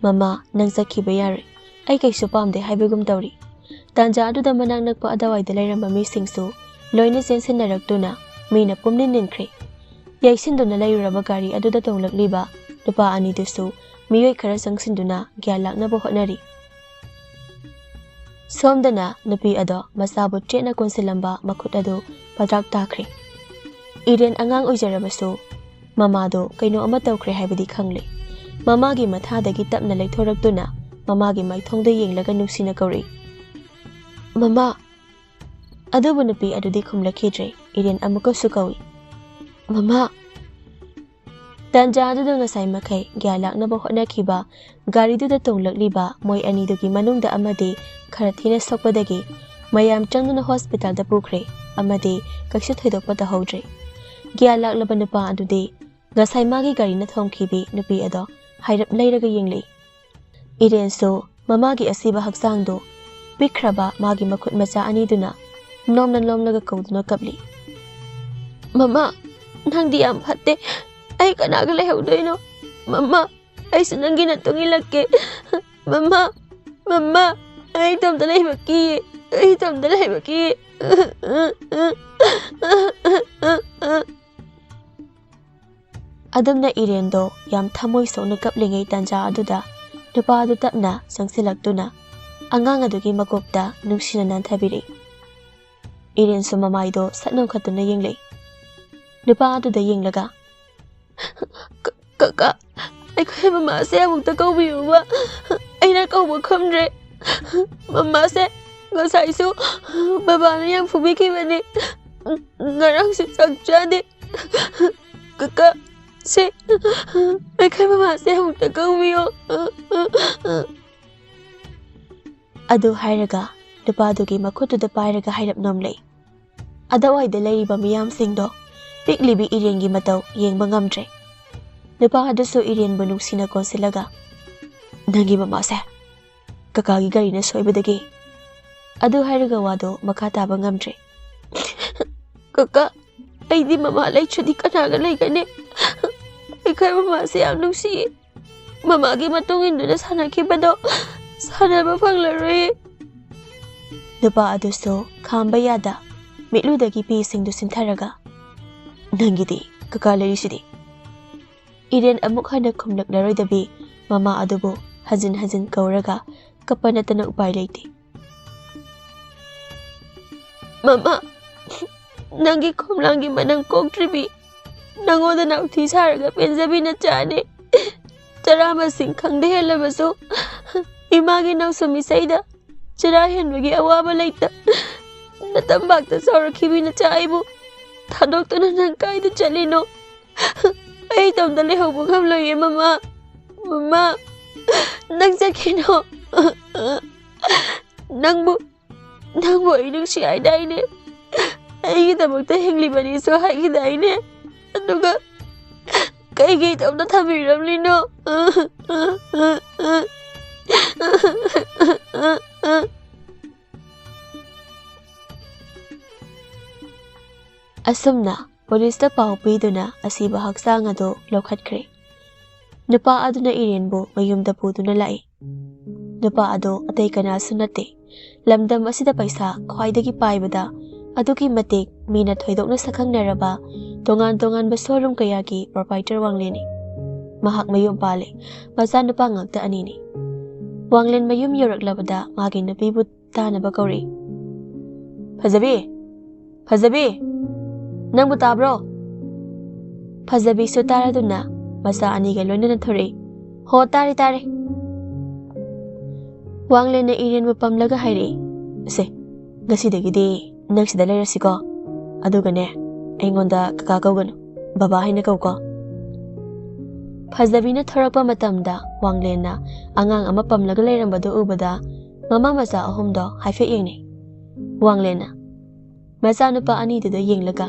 "ꯃꯃꯥ, ꯅꯪ ꯆꯠꯈꯤꯕ ꯌꯥꯔꯣꯏ꯫ ꯑꯩ ꯀꯩꯁꯨ ꯄꯥꯝꯗꯦ" ꯍꯥꯏꯕꯒꯨꯝ ꯇꯧꯔꯤ꯫ ꯇꯥꯟꯖꯥ ꯑꯗꯨꯗ ꯃꯅꯥꯛ ꯅꯛꯄ ꯑꯗꯨꯋꯥꯏꯗ ꯂꯩꯔꯝꯕ ꯃꯤꯁꯤꯡꯁꯨ ꯂꯣꯏꯅ ꯆꯦꯟꯁꯤꯟꯅꯔꯛꯇꯨꯅ ꯃꯤꯅ ꯄꯨꯝꯅꯤꯟ ꯅꯤꯟꯈ꯭ꯔꯦ꯫ ꯌꯩꯁꯤꯟꯗꯨꯅ ꯂꯩꯔꯨꯔꯕ ꯒꯥꯔꯤ ꯑꯗꯨꯗ ꯇꯣꯡꯂꯛꯂꯤꯕ ꯅꯨꯄꯥ ꯑꯅꯤꯗꯨꯁꯨ ꯃꯤꯑꯣꯏ ꯈꯔ ꯆꯪꯁꯤꯟꯗꯨꯅ ꯒ꯭ꯌꯥꯟ ꯂꯥꯛꯅꯕ ꯍꯣꯠꯅꯔꯤ꯫ ꯁꯣꯝꯗꯅ ꯅꯨꯄꯤ ꯑꯗꯣ ꯃꯆꯥꯕꯨ ꯆꯦꯠꯅ ꯀꯣꯟꯁꯤꯜꯂꯝꯕ ꯃꯈꯨꯠ ꯑꯗꯨ ꯄꯗ꯭ꯔꯥꯛ ꯇꯥꯈ꯭ꯔꯦ꯫ ꯏꯔꯦꯟ ꯑꯉꯥꯡ ꯑꯣꯏꯖꯔꯕꯁꯨ ꯃꯃꯥꯗꯣ ꯀꯩꯅꯣ ꯑꯃ ꯇꯧꯈ꯭ꯔꯦ ꯍꯥꯏꯕꯗꯤ ꯈꯪꯂꯦ꯫ ꯃꯃꯥꯒꯤ ꯃꯊꯥꯗꯒꯤ ꯇꯞꯅ ꯂꯩꯊꯣꯔꯛꯇꯨꯅ ꯃꯃꯥꯒꯤ ꯃꯥꯏꯊꯣꯡꯗ ꯌꯦꯡꯂꯒ ꯅꯨꯡꯁꯤꯅ ꯀꯧꯔꯛꯏ, "ꯃꯃꯥ!" ꯑꯗꯨꯕꯨ ꯅꯨꯄꯤ ꯑꯗꯨꯗꯤ ꯈꯨꯝꯂꯛꯈꯤꯗ꯭ꯔꯦ꯫ ꯏꯔꯦꯟ ꯑꯃꯨꯛꯀꯁꯨ ꯀꯧꯏ, "ꯃꯃꯥ!" ꯇꯥꯟꯖꯥ ꯑꯗꯨꯗ ꯉꯁꯥꯏ ꯃꯈꯩ ꯒ꯭ꯌꯥꯟ ꯂꯥꯛꯅꯕ ꯍꯣꯠꯅꯈꯤꯕ ꯒꯥꯔꯤꯗꯨꯗ ꯇꯣꯡꯂꯛꯂꯤꯕ ꯃꯣꯏ ꯑꯅꯤꯗꯨꯒꯤ ꯃꯅꯨꯡꯗ ꯑꯃꯗꯤ ꯈꯔ ꯊꯤꯅ ꯁꯣꯛꯄꯗꯒꯤ ꯃꯌꯥꯝ ꯆꯪꯗꯨꯅ ꯍꯣꯁꯄꯤꯇꯥꯜꯗ ꯄꯨꯈ꯭ꯔꯦ꯫ ꯑꯃꯗꯤ ꯀꯩꯁꯨ ꯊꯣꯏꯗꯣꯛꯄ ꯇꯧꯍꯧꯗ꯭ꯔꯦ꯫ ꯒ꯭ꯌꯥꯟ ꯂꯥꯛꯂꯕ ꯅꯨꯄꯥ ꯑꯗꯨꯗꯤ ꯉꯁꯥꯏ ꯃꯥꯒꯤ ꯒꯥꯔꯤꯅ ꯊꯣꯝꯈꯤꯕꯤ ꯅꯨꯄꯤ ꯑꯗꯣ ꯍꯥꯏꯔꯞ ꯂꯩꯔꯒ ꯌꯦꯡꯂꯛꯏ꯫ ꯏꯔꯦꯟꯁꯨ ꯃꯃꯥꯒꯤ ꯑꯁꯤꯕ ꯍꯛꯆꯥꯡꯗꯨ ꯄꯤꯛꯈ꯭ꯔꯕ ꯃꯥꯒꯤ ꯃꯈꯨꯠ ꯃꯆꯥ ꯑꯅꯤꯗꯨꯅ ꯅꯣꯝꯅ ꯅꯣꯝꯂꯒ ꯀꯧꯗꯨꯅ ꯀꯞꯂꯤ꯫ "ꯃꯃꯥ, ꯅꯪꯗꯤ ꯌꯥꯝ ꯐꯠꯇꯦ꯫ ꯑꯩ ꯀꯅꯥꯒ ꯂꯩꯍꯧꯗꯣꯏꯅꯣ? ꯃꯃꯥ, ꯑꯩꯁꯨ ꯅꯪꯒꯤ ꯅꯇꯨꯡ ꯏꯜꯂꯛꯀꯦ꯫ ꯃꯃꯥ, ꯃꯃꯥ, ꯑꯩ ꯏꯇꯣꯝꯇ ꯂꯩꯕ ꯀꯤꯌꯦ꯫ ꯑꯩ ꯏꯇꯣꯝꯇ ꯂꯩꯕ ꯀꯤꯌꯦ꯫" ꯑꯗꯨꯝꯅ ꯏꯔꯦꯟꯗꯣ ꯌꯥꯝ ꯊꯃꯣꯏ ꯁꯣꯛꯅ ꯀꯞꯂꯤꯉꯩ ꯇꯥꯟꯖꯥ ꯑꯗꯨꯗ ꯅꯨꯄꯥ ꯑꯗꯨ ꯇꯞꯅ ꯆꯪꯁꯤꯜꯂꯛꯇꯨꯅ ꯑꯉꯥꯡ ꯑꯗꯨꯒꯤ ꯃꯀꯣꯛꯇ ꯅꯨꯡꯁꯤꯅ ꯅꯥꯟꯊꯕꯤꯔꯛꯏ꯫ ꯏꯔꯦꯟꯁꯨ ꯃꯃꯥꯏꯗꯣ ꯁꯠ ꯅꯣꯡꯈꯠꯇꯨꯅ ꯌꯦꯡꯂꯛꯏ꯫ ꯅꯨꯄꯥ ꯑꯗꯨꯗ ꯌꯦꯡꯂꯒ, "ꯀ-, ꯀꯀꯥ, ꯑꯩꯈꯣꯏ ꯃꯃꯥꯁꯦ ꯑꯃꯨꯛꯇ ꯀꯧꯕꯤꯌꯨꯕ꯫ ꯑꯩꯅ ꯀꯧꯕ ꯈꯨꯝꯗ꯭ꯔꯦ꯫ ꯃꯃꯥꯁꯦ ꯉꯁꯥꯏꯁꯨ ꯕꯕꯥꯅ ꯌꯥꯝ ꯐꯨꯕꯤꯈꯤꯕꯅꯤ꯫ ꯉꯔꯥꯡꯁꯨ ꯆꯥꯛ ꯆꯥꯗꯦ꯫ ꯀꯀꯥ, ꯁꯦ, ꯑꯩꯈꯣꯏ ꯃꯃꯥꯁꯦ ꯑꯃꯨꯛꯇ ꯀꯧꯕꯤꯌꯣ꯫ ꯑꯗꯨ ꯍꯥꯏꯔꯒ ꯅꯨꯄꯥꯗꯨꯒꯤ ꯃꯈꯨꯠꯇꯨꯗ ꯄꯥꯏꯔꯒ ꯍꯥꯏꯔꯞ ꯅꯣꯝꯂꯛꯏ꯫ ꯑꯗꯋꯥꯏꯗ ꯂꯩꯔꯤꯕ ꯃꯤꯌꯥꯝꯁꯤꯡꯗꯣ ꯄꯤꯛꯂꯤꯕꯤ ꯏꯔꯦꯟꯒꯤ ꯃꯇꯧ ꯌꯦꯡꯕ ꯉꯝꯗ꯭ꯔꯦ꯫ ꯅꯨꯄꯥ ꯑꯗꯨꯁꯨ ꯏꯔꯦꯟꯕꯨ ꯅꯨꯡꯁꯤꯅ ꯀꯣꯟꯁꯤꯜꯂꯒ, "ꯅꯪꯒꯤ ꯃꯃꯥꯁꯦ ꯀꯀꯥꯒꯤ ꯒꯥꯔꯤꯅ ꯁꯣꯏꯕꯗꯒꯤ"꯫ ꯑꯗꯨ ꯍꯥꯏꯔꯒ ꯋꯥꯗꯣ ꯃꯈꯥ ꯇꯥꯕ ꯉꯝꯗ꯭ꯔꯦ꯫ "ꯀꯀꯥ, ꯑꯩꯗꯤ ꯃꯃꯥ ꯂꯩꯇ꯭ꯔꯗꯤ ꯀꯅꯥꯒ ꯂꯩꯒꯅꯤ? ꯑꯩꯈꯣꯏ ꯃꯃꯥꯁꯦ ꯌꯥꯝ ꯅꯨꯡꯁꯤꯌꯦ꯫ ꯃꯃꯥꯒꯤ ꯃꯇꯨꯡ ꯏꯟꯗꯨꯅ ꯁꯥꯟꯅꯈꯤꯕꯗꯣ ꯁꯥꯟꯅꯕ ꯐꯪꯂꯔꯣꯏꯌꯦ"꯫ ꯅꯨꯄꯥ ꯑꯗꯨꯁꯨ ꯈꯥꯝꯕ ꯌꯥꯗ ꯃꯤꯠꯂꯨꯗꯒꯤ ꯄꯤꯁꯤꯡꯗꯨ ꯁꯤꯟꯊꯔꯒ, "ꯅꯪꯒꯤꯗꯤ ꯀꯀꯥ ꯂꯩꯔꯤꯁꯤꯗꯤ"꯫ ꯏꯔꯦꯟ ꯑꯃꯨꯛ ꯍꯟꯅ ꯈꯨꯝꯂꯛꯂꯔꯣꯏꯗꯕꯤ ꯃꯃꯥ ꯑꯗꯨꯕꯨ ꯍꯟꯖꯤꯟ ꯍꯟꯖꯤꯟ ꯀꯧꯔꯒ ꯀꯞꯄ ꯅꯠꯇꯅ ꯎꯄꯥꯏ ꯂꯩꯇꯦ꯫ "ꯃꯃꯥ, ꯅꯪꯒꯤ ꯈꯣꯝꯂꯥꯡꯒꯤ ꯃꯅꯝ ꯀꯣꯛꯇ꯭ꯔꯤꯕꯤ, ꯅꯪꯉꯣꯟꯗ ꯅꯥꯎꯊꯤ ꯁꯥꯔꯒ ꯄꯦꯟꯖꯕꯤ ꯅꯆꯥꯅꯤ꯫ ꯆꯔꯥ ꯃꯁꯤꯡ ꯈꯪꯗ ꯍꯦꯜꯂꯕꯁꯨ ꯏꯃꯥꯒꯤ ꯅꯥꯎꯁꯨꯝ ꯏꯁꯩꯗ ꯆꯔꯥ ꯍꯦꯟꯕꯒꯤ ꯑꯋꯥꯕ ꯂꯩꯇ ꯅꯇꯝꯄꯥꯛꯇ ꯆꯥꯎꯔꯛꯈꯤꯕꯤ ꯅꯆꯥ ꯑꯩꯕꯨ ꯊꯥꯗꯣꯛꯇꯨꯅ ꯅꯪ ꯀꯥꯏꯗ ꯆꯠꯂꯤꯅꯣ? ꯑꯩ ꯏꯇꯣꯝꯇ ꯂꯩꯍꯧꯕ ꯉꯝꯂꯣꯏꯌꯦ ꯃꯃꯥ꯫ ꯃꯃꯥ, ꯅꯪ ꯆꯠꯈꯤꯅꯣ꯫ ꯅꯪꯕꯨ, ꯅꯪꯕꯨ ꯑꯩ ꯅꯨꯡꯁꯤ ꯍꯥꯏꯗꯥꯏꯅꯦ? ꯑꯩꯒꯤꯗꯃꯛꯇ ꯍꯤꯡꯂꯤꯕꯅꯤꯁꯨ ꯍꯥꯏꯈꯤꯗꯥꯏꯅꯦ? ꯑꯗꯨꯒ ꯀꯩꯒꯤ ꯏꯇꯣꯝꯇ ꯊꯝꯕꯤꯔꯝꯂꯤꯅꯣ?" ꯑꯁꯨꯝꯅ ꯄꯨꯂꯤꯁꯇ ꯄꯥꯎ ꯄꯤꯗꯨꯅ ꯑꯁꯤꯕ ꯍꯛꯆꯥꯡ ꯑꯗꯨ ꯂꯧꯈꯠꯈ꯭ꯔꯦ꯫ ꯅꯨꯄꯥ ꯑꯗꯨꯅ ꯏꯔꯦꯟꯕꯨ ꯃꯌꯨꯝꯗ ꯄꯨꯗꯨꯅ ꯂꯥꯛꯏ꯫ ꯅꯨꯄꯥ ꯑꯗꯨ ꯑꯇꯩ ꯀꯅꯥꯁꯨ ꯅꯠꯇꯦ, ꯂꯝꯗꯝ ꯑꯁꯤꯗ ꯄꯩꯁꯥ ꯈ꯭ꯋꯥꯏꯗꯒꯤ ꯄꯥꯏꯕꯗ ꯑꯗꯨꯛꯀꯤ ꯃꯇꯤꯛ ꯃꯤꯅ ꯊꯣꯏꯗꯣꯛꯅ ꯁꯛꯈꯪꯅꯔꯕ ꯇꯣꯉꯥꯟ ꯇꯣꯉꯥꯟꯕ ꯁꯣꯔꯨꯝ ꯀꯌꯥꯒꯤ ꯄ꯭ꯔꯣꯄꯥꯏꯇꯔ ꯋꯥꯡꯂꯦꯟꯅꯤ꯫ ꯃꯍꯥꯛ ꯃꯌꯨꯝ ꯄꯥꯜꯂꯦ, ꯃꯆꯥꯅꯨꯄꯥ ꯉꯥꯛꯇ ꯑꯅꯤꯅꯤ꯫ ꯋꯥꯡꯂꯦꯟ ꯃꯌꯨꯝ ꯌꯧꯔꯛꯂꯕꯗ ꯃꯥꯒꯤ ꯅꯨꯄꯤꯕꯨ ꯇꯥꯅꯕ ꯀꯧꯔꯛꯏ꯫ "ꯐꯖꯕꯤ, ꯐꯖꯕꯤ, ꯅꯪꯕꯨ ꯇꯥꯕ꯭ꯔꯣ?" ꯐꯖꯕꯤꯁꯨ ꯇꯥꯔꯗꯨꯅ ꯃꯆꯥ ꯑꯅꯤꯒ ꯂꯣꯏꯅꯅ ꯊꯣꯔꯛꯏ꯫ "ꯍꯣ, ꯇꯥꯔꯦ, ꯇꯥꯔꯦ"꯫ ꯋꯥꯡꯂꯦꯟꯅ ꯏꯔꯦꯟꯕꯨ ꯄꯝꯂꯒ ꯍꯥꯏꯔꯛꯏ꯫ ꯁꯦ, ꯉꯁꯤꯗꯒꯤꯗꯤ ꯅꯪ ꯁꯤꯗ ꯂꯩꯔꯁꯤꯀꯣ꯫ ꯑꯗꯨꯒꯅꯦ, ꯑꯩꯉꯣꯟꯗ ꯀꯀꯥ ꯀꯧꯒꯅꯨ, ꯕꯕꯥ ꯍꯥꯏꯅ ꯀꯧꯀꯣ꯫ ꯐꯖꯕꯤꯅ ꯊꯣꯔꯛꯄ ꯃꯇꯝꯗ ꯋꯥꯡꯂꯦꯟꯅ ꯑꯉꯥꯡ ꯑꯃ ꯄꯝꯂꯒ ꯂꯩꯔꯝꯕꯗꯨ ꯎꯕꯗ ꯃꯃꯥ ꯃꯆꯥ ꯑꯍꯨꯝꯗꯣ ꯍꯥꯏꯐꯦꯠ ꯌꯦꯡꯅꯩ꯫ ꯋꯥꯡꯂꯦꯟꯅ ꯃꯆꯥꯅꯨꯄꯥ ꯑꯅꯤꯗꯨꯗ ꯌꯦꯡꯂꯒ,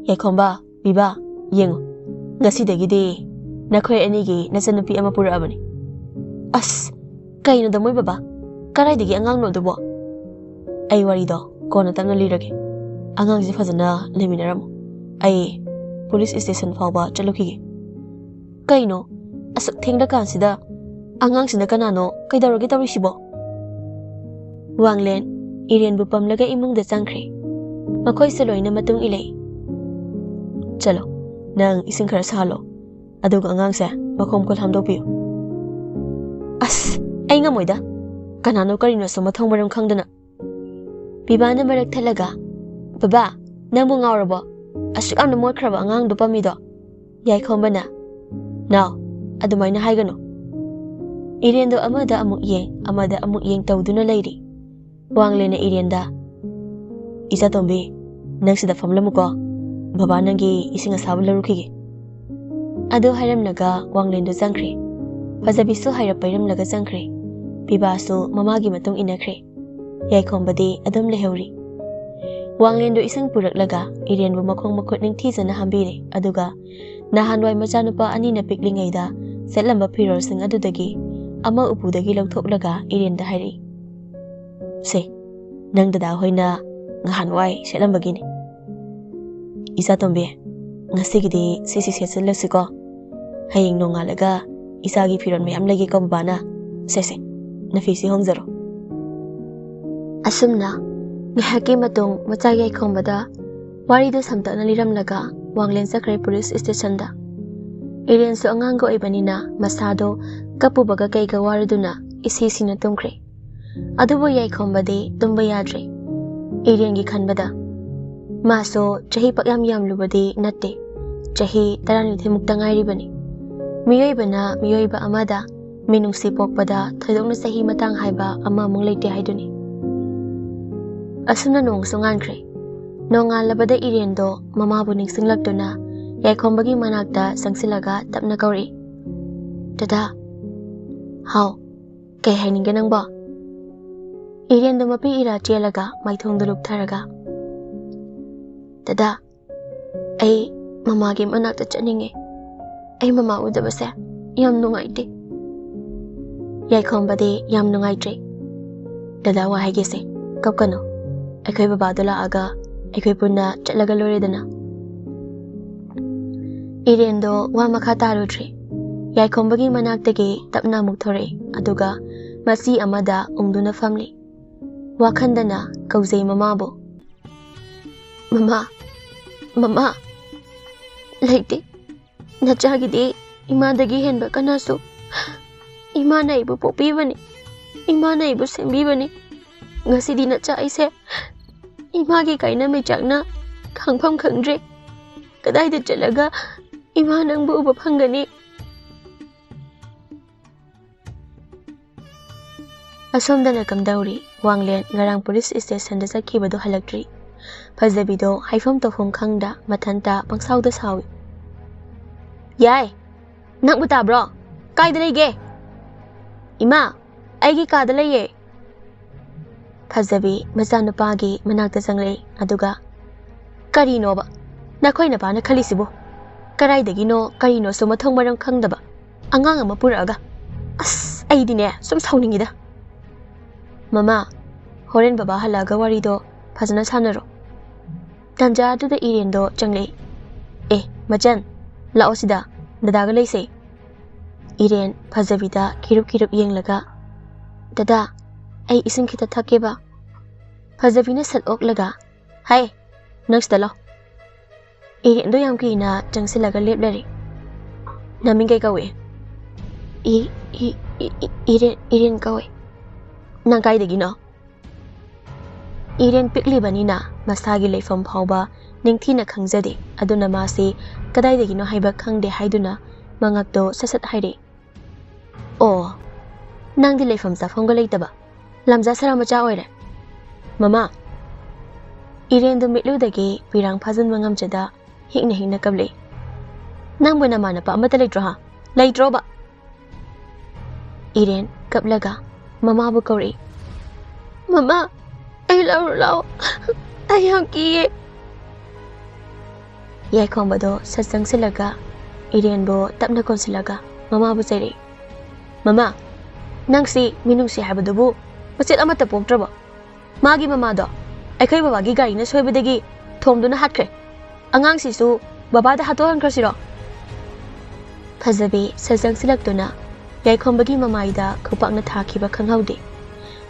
"ꯌꯥꯏꯈꯣꯝꯕ, ꯄꯤꯕꯥ, ꯌꯦꯡꯉꯨ, ꯉꯁꯤꯗꯒꯤꯗꯤ ꯅꯈꯣꯏ ꯑꯅꯤꯒꯤ ꯅꯆꯟꯅꯨꯄꯤ ꯑꯃ ꯄꯨꯔꯛꯑꯕꯅꯤ꯫" "ꯑꯁ, ꯀꯩꯅꯣꯗ ꯃꯣꯏ ꯕꯕꯥ? ꯀꯗꯥꯏꯗꯒꯤ ꯑꯉꯥꯡꯅꯣ ꯑꯗꯨꯕꯣ?" "ꯑꯩ ꯋꯥꯔꯤꯗꯣ ꯀꯣꯟꯅ ꯇꯞꯅ ꯂꯤꯔꯒꯦ꯫ ꯑꯉꯥꯡꯁꯦ ꯐꯖꯅ ꯂꯩꯃꯤꯟꯅꯔꯝꯃꯨ꯫ ꯑꯩ ꯄꯨꯂꯤꯁ ꯁ꯭ꯇꯦꯁꯟ ꯐꯥꯎꯕ ꯆꯠꯂꯨꯈꯤꯒꯦ꯫" "ꯀꯩꯅꯣ, ꯑꯁꯨꯛ ꯊꯦꯡꯂꯀꯥꯟꯁꯤꯗ? ꯑꯉꯥꯡꯁꯤꯅ ꯀꯅꯥꯅꯣ? ꯀꯩꯗꯧꯔꯒꯦ ꯇꯧꯔꯤꯁꯤꯕꯣ?" ꯋꯥꯡꯂꯦꯟ ꯏꯔꯦꯟꯕꯨ ꯄꯝꯂꯒ ꯏꯃꯨꯡꯗ ꯆꯪꯈ꯭ꯔꯦ꯫ ꯃꯈꯣꯏꯁꯨ ꯂꯣꯏꯅ ꯃꯇꯨꯡ ꯏꯜꯂꯛꯏ꯫ "ꯆꯠꯂꯣ, ꯅꯪ ꯏꯁꯤꯡ ꯈꯔ ꯁꯥꯍꯜꯂꯣ, ꯑꯗꯨꯒ ꯑꯉꯥꯡꯁꯦ ꯃꯈꯣꯡ ꯃꯈꯨꯠ ꯍꯥꯝꯗꯣꯛꯄꯤꯌꯨ꯫" "ꯑꯁ, ꯑꯩ ꯉꯝꯃꯣꯏꯗ꯫ ꯀꯅꯥꯅꯣ ꯀꯔꯤꯅꯣꯁꯨ ꯃꯊꯣꯡ ꯃꯔꯝ ꯈꯪꯗꯅ꯫" ꯄꯤꯕꯥꯅ ꯃꯔꯛ ꯊꯠꯂꯒ, "ꯕꯕꯥ, ꯅꯪꯕꯨ ꯉꯥꯎꯔꯕꯣ? ꯑꯁꯨꯛ ꯌꯥꯝꯅ ꯃꯣꯠꯈ꯭ꯔꯕ ꯑꯉꯥꯡꯗꯣ ꯄꯝꯃꯤꯗꯣ?" ꯌꯥꯏꯈꯣꯝꯕꯅ, "ꯅꯥꯎ, ꯑꯗꯨꯃꯥꯏꯅ ꯍꯥꯏꯒꯅꯨ꯫" ꯏꯔꯦꯟꯗꯣ ꯑꯃꯗ ꯑꯃꯨꯛ ꯌꯦꯡ, ꯑꯃꯗ ꯑꯃꯨꯛ ꯌꯦꯡ ꯇꯧꯗꯨꯅ ꯂꯩꯔꯤ꯫ ꯋꯥꯡꯂꯦꯟꯅ ꯏꯔꯦꯟꯗ, "ꯏꯆꯥꯇꯣꯝꯕꯤ, ꯅꯪ ꯁꯤꯗ ꯐꯝꯂꯝꯃꯨꯀꯣ, ꯕꯕꯥ ꯅꯪꯒꯤ ꯏꯁꯤꯡ ꯑꯁꯥꯕ ꯂꯧꯔꯨꯈꯤꯒꯦ꯫" ꯑꯗꯨ ꯍꯥꯏꯔꯝꯂꯒ ꯋꯥꯡꯂꯦꯟꯗꯣ ꯆꯪꯈ꯭ꯔꯦ꯫ ꯐꯖꯕꯤꯁꯨ ꯍꯥꯏꯔꯞ ꯄꯩꯔꯝꯂꯒ ꯆꯪꯈ꯭ꯔꯦ꯫ ꯄꯤꯕꯥꯁꯨ ꯃꯃꯥꯒꯤ ꯃꯇꯨꯡ ꯏꯟꯅꯈ꯭ꯔꯦ꯫ ꯌꯥꯏꯈꯣꯝꯕꯗꯤ ꯑꯗꯨꯝ ꯂꯩꯍꯧꯔꯤ꯫ ꯋꯥꯡꯂꯦꯟꯗꯣ ꯏꯁꯤꯡ ꯄꯨꯔꯛꯂꯒ ꯏꯔꯦꯟꯕꯨ ꯃꯈꯣꯡ ꯃꯈꯨꯠ ꯅꯤꯡꯊꯤꯖꯅ ꯍꯥꯝꯕꯤꯔꯦ, ꯑꯗꯨꯒ ꯅꯍꯥꯟꯋꯥꯏ ꯃꯆꯥꯅꯨꯄꯥ ꯑꯅꯤꯅ ꯄꯤꯛꯂꯤꯉꯩꯗ ꯁꯦꯠꯂꯝꯕ ꯐꯤꯔꯣꯜꯁꯤꯡ ꯑꯗꯨꯗꯒꯤ ꯑꯃ ꯎꯄꯨꯗꯒꯤ ꯂꯧꯊꯣꯛꯂꯒ ꯏꯔꯦꯟꯗ ꯍꯥꯏꯔꯛꯏ, "ꯁꯦ, ꯅꯪ ꯗꯗꯥ ꯍꯣꯏꯅ ꯉꯍꯥꯟꯋꯥꯏ ꯁꯦꯠꯂꯝꯕꯒꯤꯅꯤ꯫ ꯏꯆꯥꯇꯣꯝꯕꯤ, ꯉꯁꯤꯒꯤꯗꯤ ꯁꯤꯁꯤ ꯁꯦꯠꯆꯜꯂꯁꯤꯀꯣ꯫ ꯍꯌꯦꯡ ꯅꯣꯡꯉꯥꯜꯂꯒ ꯏꯆꯥꯒꯤ ꯐꯤꯔꯣꯜ ꯃꯌꯥꯝ ꯂꯩꯒꯦꯀꯣ ꯕꯕꯥꯅ꯫ ꯁꯦ, ꯁꯦ, ꯅꯐꯤꯁꯤ ꯍꯣꯡꯖꯔꯣ꯫" ꯑꯁꯨꯝꯅ ꯉꯥꯏꯍꯥꯛꯀꯤ ꯃꯇꯨꯡ ꯃꯆꯥ ꯌꯥꯏꯈꯣꯝꯕꯗ ꯋꯥꯔꯤꯗꯨ ꯁꯝꯇꯛꯅ ꯂꯤꯔꯝꯂꯒ ꯋꯥꯡꯂꯦꯟ ꯆꯠꯈ꯭ꯔꯦ ꯄꯨꯂꯤꯁ ꯁ꯭ꯇꯦꯁꯟꯗ꯫ ꯏꯔꯦꯟꯁꯨ ꯑꯉꯥꯡꯒ ꯑꯣꯏꯕꯅꯤꯅ ꯃꯁꯥꯗꯣ ꯀꯞꯄꯨꯕꯒ ꯀꯩꯒ ꯋꯥꯔꯗꯨꯅ ꯏꯁꯤ ꯁꯤꯅ ꯇꯨꯝꯈ꯭ꯔꯦ꯫ ꯑꯗꯨꯕꯨ ꯌꯥꯏꯈꯣꯝꯕꯗꯤ ꯇꯨꯝꯕ ꯌꯥꯗ꯭ꯔꯦ꯫ ꯏꯔꯦꯟꯒꯤ ꯈꯟꯕꯗ ꯃꯥꯁꯨ ꯆꯍꯤ ꯄꯛꯌꯥꯝ ꯌꯥꯝꯂꯨꯕꯗꯤ ꯅꯠꯇꯦ, ꯆꯍꯤ ꯇꯔꯥꯅꯤꯊꯣꯏꯃꯨꯛꯇ ꯉꯥꯏꯔꯤꯕꯅꯤ꯫ ꯃꯤꯑꯣꯏꯕꯅ ꯃꯤꯑꯣꯏꯕ ꯑꯃꯗ ꯃꯤꯅꯨꯡꯁꯤ ꯄꯣꯛꯄꯗ ꯊꯣꯏꯗꯣꯛꯅ ꯆꯍꯤ ꯃꯇꯥꯡ ꯍꯥꯏꯕ ꯑꯃꯃꯨꯛ ꯂꯩꯇꯦ ꯍꯥꯏꯗꯨꯅꯤ꯫ ꯑꯁꯨꯝꯅ ꯅꯣꯡꯁꯨ ꯉꯥꯟꯈ꯭ꯔꯦ꯫ ꯅꯣꯡꯉꯥꯜꯂꯕꯗ ꯏꯔꯦꯟꯗꯣ ꯃꯃꯥꯕꯨ ꯅꯤꯡꯁꯤꯡꯂꯛꯇꯨꯅ ꯌꯥꯏꯈꯣꯝꯕꯒꯤ ꯃꯅꯥꯛꯇ ꯆꯪꯁꯤꯜꯂꯒ ꯇꯞꯅ ꯀꯧꯔꯛꯏ, "ꯗꯗꯥ!" "ꯍꯥꯎ, ꯀꯩ ꯍꯥꯏꯅꯤꯡꯒꯦ ꯅꯪꯕꯣ?" ꯏꯔꯦꯟꯗꯣ ꯃꯄꯤ ꯏꯔꯥ ꯆꯦꯜꯂꯒ ꯃꯥꯏꯊꯣꯡꯗ ꯂꯨꯞꯊꯔꯒ, "ꯗꯗꯥ, ꯑꯩ ꯃꯃꯥꯒꯤ ꯃꯅꯥꯛꯇ ꯆꯠꯅꯤꯡꯉꯦ꯫ ꯑꯩ ꯃꯃꯥ ꯎꯗꯕꯁꯦ ꯌꯥꯝ ꯅꯨꯡꯉꯥꯏꯇꯦ꯫" ꯌꯥꯏꯈꯣꯝꯕꯗꯤ ꯌꯥꯝ ꯅꯨꯡꯉꯥꯏꯇ꯭ꯔꯦ꯫ "ꯗꯗꯥ, ꯋꯥ ꯍꯥꯏꯒꯦꯁꯦ, ꯀꯞꯀꯅꯨ꯫ ꯑꯩꯈꯣꯏ ꯕꯕꯥꯗꯣ ꯂꯥꯛꯑꯒ ꯑꯩꯈꯣꯏ ꯄꯨꯟꯅ ꯆꯠꯂꯒ ꯂꯣꯏꯔꯦꯗꯅ꯫" ꯏꯔꯦꯟꯗꯣ ꯋꯥ ꯃꯈꯥ ꯇꯥꯔꯨꯗ꯭ꯔꯦ꯫ ꯌꯥꯏꯈꯣꯝꯕꯒꯤ ꯃꯅꯥꯛꯇꯒꯤ ꯇꯞꯅ ꯑꯃꯨꯛ ꯊꯣꯔꯛꯏ, ꯑꯗꯨꯒ ꯃꯆꯤ ꯑꯃꯗ ꯎꯪꯗꯨꯅ ꯐꯝꯂꯤ꯫ ꯋꯥꯈꯟꯗꯅ ꯀꯧꯖꯩ ꯃꯃꯥꯕꯨ꯫ "ꯃꯃꯥ, ꯃꯃꯥ, ꯂꯩꯇꯦ꯫ ꯅꯆꯥꯒꯤꯗꯤ ꯏꯃꯥꯗꯒꯤ ꯍꯦꯟꯕ ꯀꯅꯥꯁꯨ꯫ ꯏꯃꯥꯅ ꯑꯩꯕꯨ ꯄꯣꯛꯄꯤꯕꯅꯤ, ꯏꯃꯥꯅ ꯑꯩꯕꯨ ꯁꯦꯝꯕꯤꯕꯅꯤ꯫ ꯉꯁꯤꯗꯤ ꯅꯆꯥ ꯑꯩꯁꯦ ꯏꯃꯥꯒꯤ ꯀꯥꯏꯅ ꯃꯩꯆꯥꯛꯅ ꯈꯪꯐꯝ ꯈꯪꯗ꯭ꯔꯦ꯫ ꯀꯗꯥꯏꯗ ꯆꯠꯂꯒ ꯏꯃꯥ ꯅꯪꯕꯨ ꯎꯕ ꯐꯪꯒꯅꯤ?" ꯑꯁꯣꯝꯗꯅ ꯀꯝꯗꯧꯔꯤ? ꯋꯥꯡꯂꯦꯟ ꯉꯔꯥꯡ ꯄꯨꯂꯤꯁ ꯁ꯭ꯇꯦꯁꯟꯗ ꯆꯠꯈꯤꯕꯗꯣ ꯍꯜꯂꯛꯇ꯭ꯔꯤ꯫ ꯐꯖꯕꯤꯗꯣ ꯍꯥꯏꯐꯝ ꯇꯧꯐꯝ ꯈꯪꯗ ꯃꯊꯟꯇ ꯄꯪꯁꯥꯎꯗ ꯁꯥꯎꯏ꯫ "ꯌꯥꯏ, ꯅꯪꯕꯨ ꯇꯥꯕ꯭ꯔꯣ? ꯀꯥꯏꯗ ꯂꯩꯒꯦ?" "ꯏꯃꯥ, ꯑꯩꯒꯤ ꯀꯥꯗ ꯂꯩꯌꯦ꯫" ꯐꯖꯕꯤ ꯃꯆꯥꯅꯨꯄꯥꯒꯤ ꯃꯅꯥꯛꯇ ꯆꯪꯂꯛꯏ, ꯑꯗꯨꯒ, "ꯀꯔꯤꯅꯣꯕ ꯅꯈꯣꯏ ꯅꯄꯥꯅ ꯈꯜꯂꯤꯁꯤꯕꯨ? ꯀꯗꯥꯏꯗꯒꯤꯅꯣ ꯀꯔꯤꯅꯣꯁꯨ ꯃꯊꯣꯡ ꯃꯔꯝ ꯈꯪꯗꯕ ꯑꯉꯥꯡ ꯑꯃ ꯄꯨꯔꯛꯑꯒ꯫ ꯑꯁ, ꯑꯩꯗꯤꯅꯦ ꯁꯨꯝ ꯁꯥꯎꯅꯤꯡꯉꯤꯗ꯫" "ꯃꯃꯥ, ꯍꯣꯔꯦꯟ ꯕꯕꯥ ꯍꯜꯂꯛꯑꯒ ꯋꯥꯔꯤꯗꯣ ꯐꯖꯅ ꯁꯥꯟꯅꯔꯣ꯫" ꯇꯥꯟꯖꯥ ꯑꯗꯨꯗ ꯏꯔꯦꯟꯗꯣ ꯆꯪꯂꯛꯏ꯫ "ꯑꯦ, ꯃꯆꯟ, ꯂꯥꯛꯑꯣ ꯁꯤꯗ, ꯗꯗꯥꯒ ꯂꯩꯁꯦ꯫" ꯏꯔꯦꯟ ꯐꯖꯕꯤꯗ ꯀꯤꯔꯨꯞ ꯀꯤꯔꯨꯞ ꯌꯦꯡꯂꯒ, "ꯗꯗꯥ, ꯑꯩ ꯏꯁꯤꯡ ꯈꯤꯇ ꯊꯛꯀꯦꯕ꯫" ꯐꯖꯕꯤꯅ ꯁꯠ ꯑꯣꯛꯂꯒ, "ꯍꯥꯏ, ꯅꯪ ꯁꯤꯗ ꯂꯥꯎ꯫" ꯏꯔꯦꯟꯗꯣ ꯌꯥꯝ ꯀꯤꯅ ꯆꯪꯁꯤꯜꯂꯒ ꯂꯦꯞꯂꯔꯦ꯫ "ꯅꯃꯤꯡ ꯀꯩ ꯀꯧꯏ?" "ꯏ, ꯏ, ꯏ, ꯏ, ꯏꯔꯦꯟ, ꯏꯔꯦꯟ ꯀꯧꯏ꯫" "ꯅꯪ ꯀꯥꯏꯗꯒꯤꯅꯣ?" ꯏꯔꯦꯟ ꯄꯤꯛꯂꯤꯕꯅꯤꯅ ꯃꯁꯥꯒꯤ ꯂꯩꯐꯝ ꯐꯥꯎꯕ ꯅꯤꯡꯊꯤꯅ ꯈꯪꯖꯗꯦ, ꯑꯗꯨꯅ ꯃꯥꯁꯤ ꯀꯗꯥꯏꯗꯒꯤꯅꯣ ꯍꯥꯏꯕ ꯈꯪꯗꯦ ꯍꯥꯏꯗꯨꯅ ꯃꯉꯛꯇꯣ ꯁꯠ ꯁꯠ ꯍꯥꯏꯔꯛꯏ꯫ "ꯑꯣ, ꯅꯪꯗꯤ ꯂꯩꯐꯝ ꯆꯥꯐꯝꯒ ꯂꯩꯇꯕ ꯂꯝꯖꯥ ꯁꯔꯥ ꯃꯆꯥ ꯑꯣꯏꯔꯦ꯫ ꯃꯃꯥ, ꯏꯔꯦꯟꯗꯨ ꯃꯤꯠꯂꯨꯗꯒꯤ ꯄꯤꯔꯥꯡ ꯐꯥꯖꯤꯟꯕ ꯉꯝꯖꯗ ꯍꯤꯛꯅ ꯍꯤꯛꯅ ꯀꯞꯂꯛꯏ꯫ "ꯅꯪꯕꯨ ꯅꯃꯥꯟꯅꯕ ꯑꯃꯠꯇ ꯂꯩꯇ꯭ꯔꯣ ꯍꯥ? ꯂꯩꯇ꯭ꯔꯣꯕ?" ꯏꯔꯦꯟ ꯀꯞꯂꯒ ꯃꯃꯥꯕꯨ ꯀꯧꯔꯛꯏ꯫ "ꯃꯃꯥ, ꯑꯩ ꯂꯧꯔꯨ ꯂꯥꯛꯑꯣ꯫ ꯑꯩ ꯌꯥꯝ ꯀꯤꯌꯦ꯫" ꯌꯥꯏꯈꯣꯝꯕꯗꯣ ꯁꯠ ꯆꯪꯁꯤꯜꯂꯒ ꯏꯔꯦꯟꯕꯨ ꯇꯞꯅ ꯀꯣꯟꯁꯤꯜꯂꯒ ꯃꯃꯥꯕꯨ ꯆꯩꯔꯛꯏ꯫ "ꯃꯃꯥ, ꯅꯪꯁꯤ ꯃꯤꯅꯨꯡꯁꯤ ꯍꯥꯏꯕꯗꯨꯕꯨ ꯃꯆꯦꯠ ꯑꯃꯠꯇ ꯄꯣꯛꯇ꯭ꯔꯕꯣ? ꯃꯥꯒꯤ ꯃꯃꯥꯗꯣ ꯑꯩꯈꯣꯏ ꯕꯕꯥꯒꯤ ꯒꯥꯔꯤꯅ ꯁꯣꯏꯕꯗꯒꯤ ꯊꯣꯝꯗꯨꯅ ꯍꯥꯠꯈ꯭ꯔꯦ꯫ ꯑꯉꯥꯡꯁꯤꯁꯨ ꯕꯕꯥꯗ ꯍꯥꯠꯇꯣꯛꯍꯟꯈ꯭ꯔꯁꯤꯔꯣ?" ꯐꯖꯕꯤ ꯁꯠ ꯆꯪꯁꯤꯜꯂꯛꯇꯨꯅ ꯌꯥꯏꯈꯣꯝꯕꯒꯤ ꯃꯃꯥꯏꯗ ꯈꯨꯄꯥꯛꯅ ꯊꯥꯈꯤꯕ ꯈꯪꯍꯧꯗꯦ꯫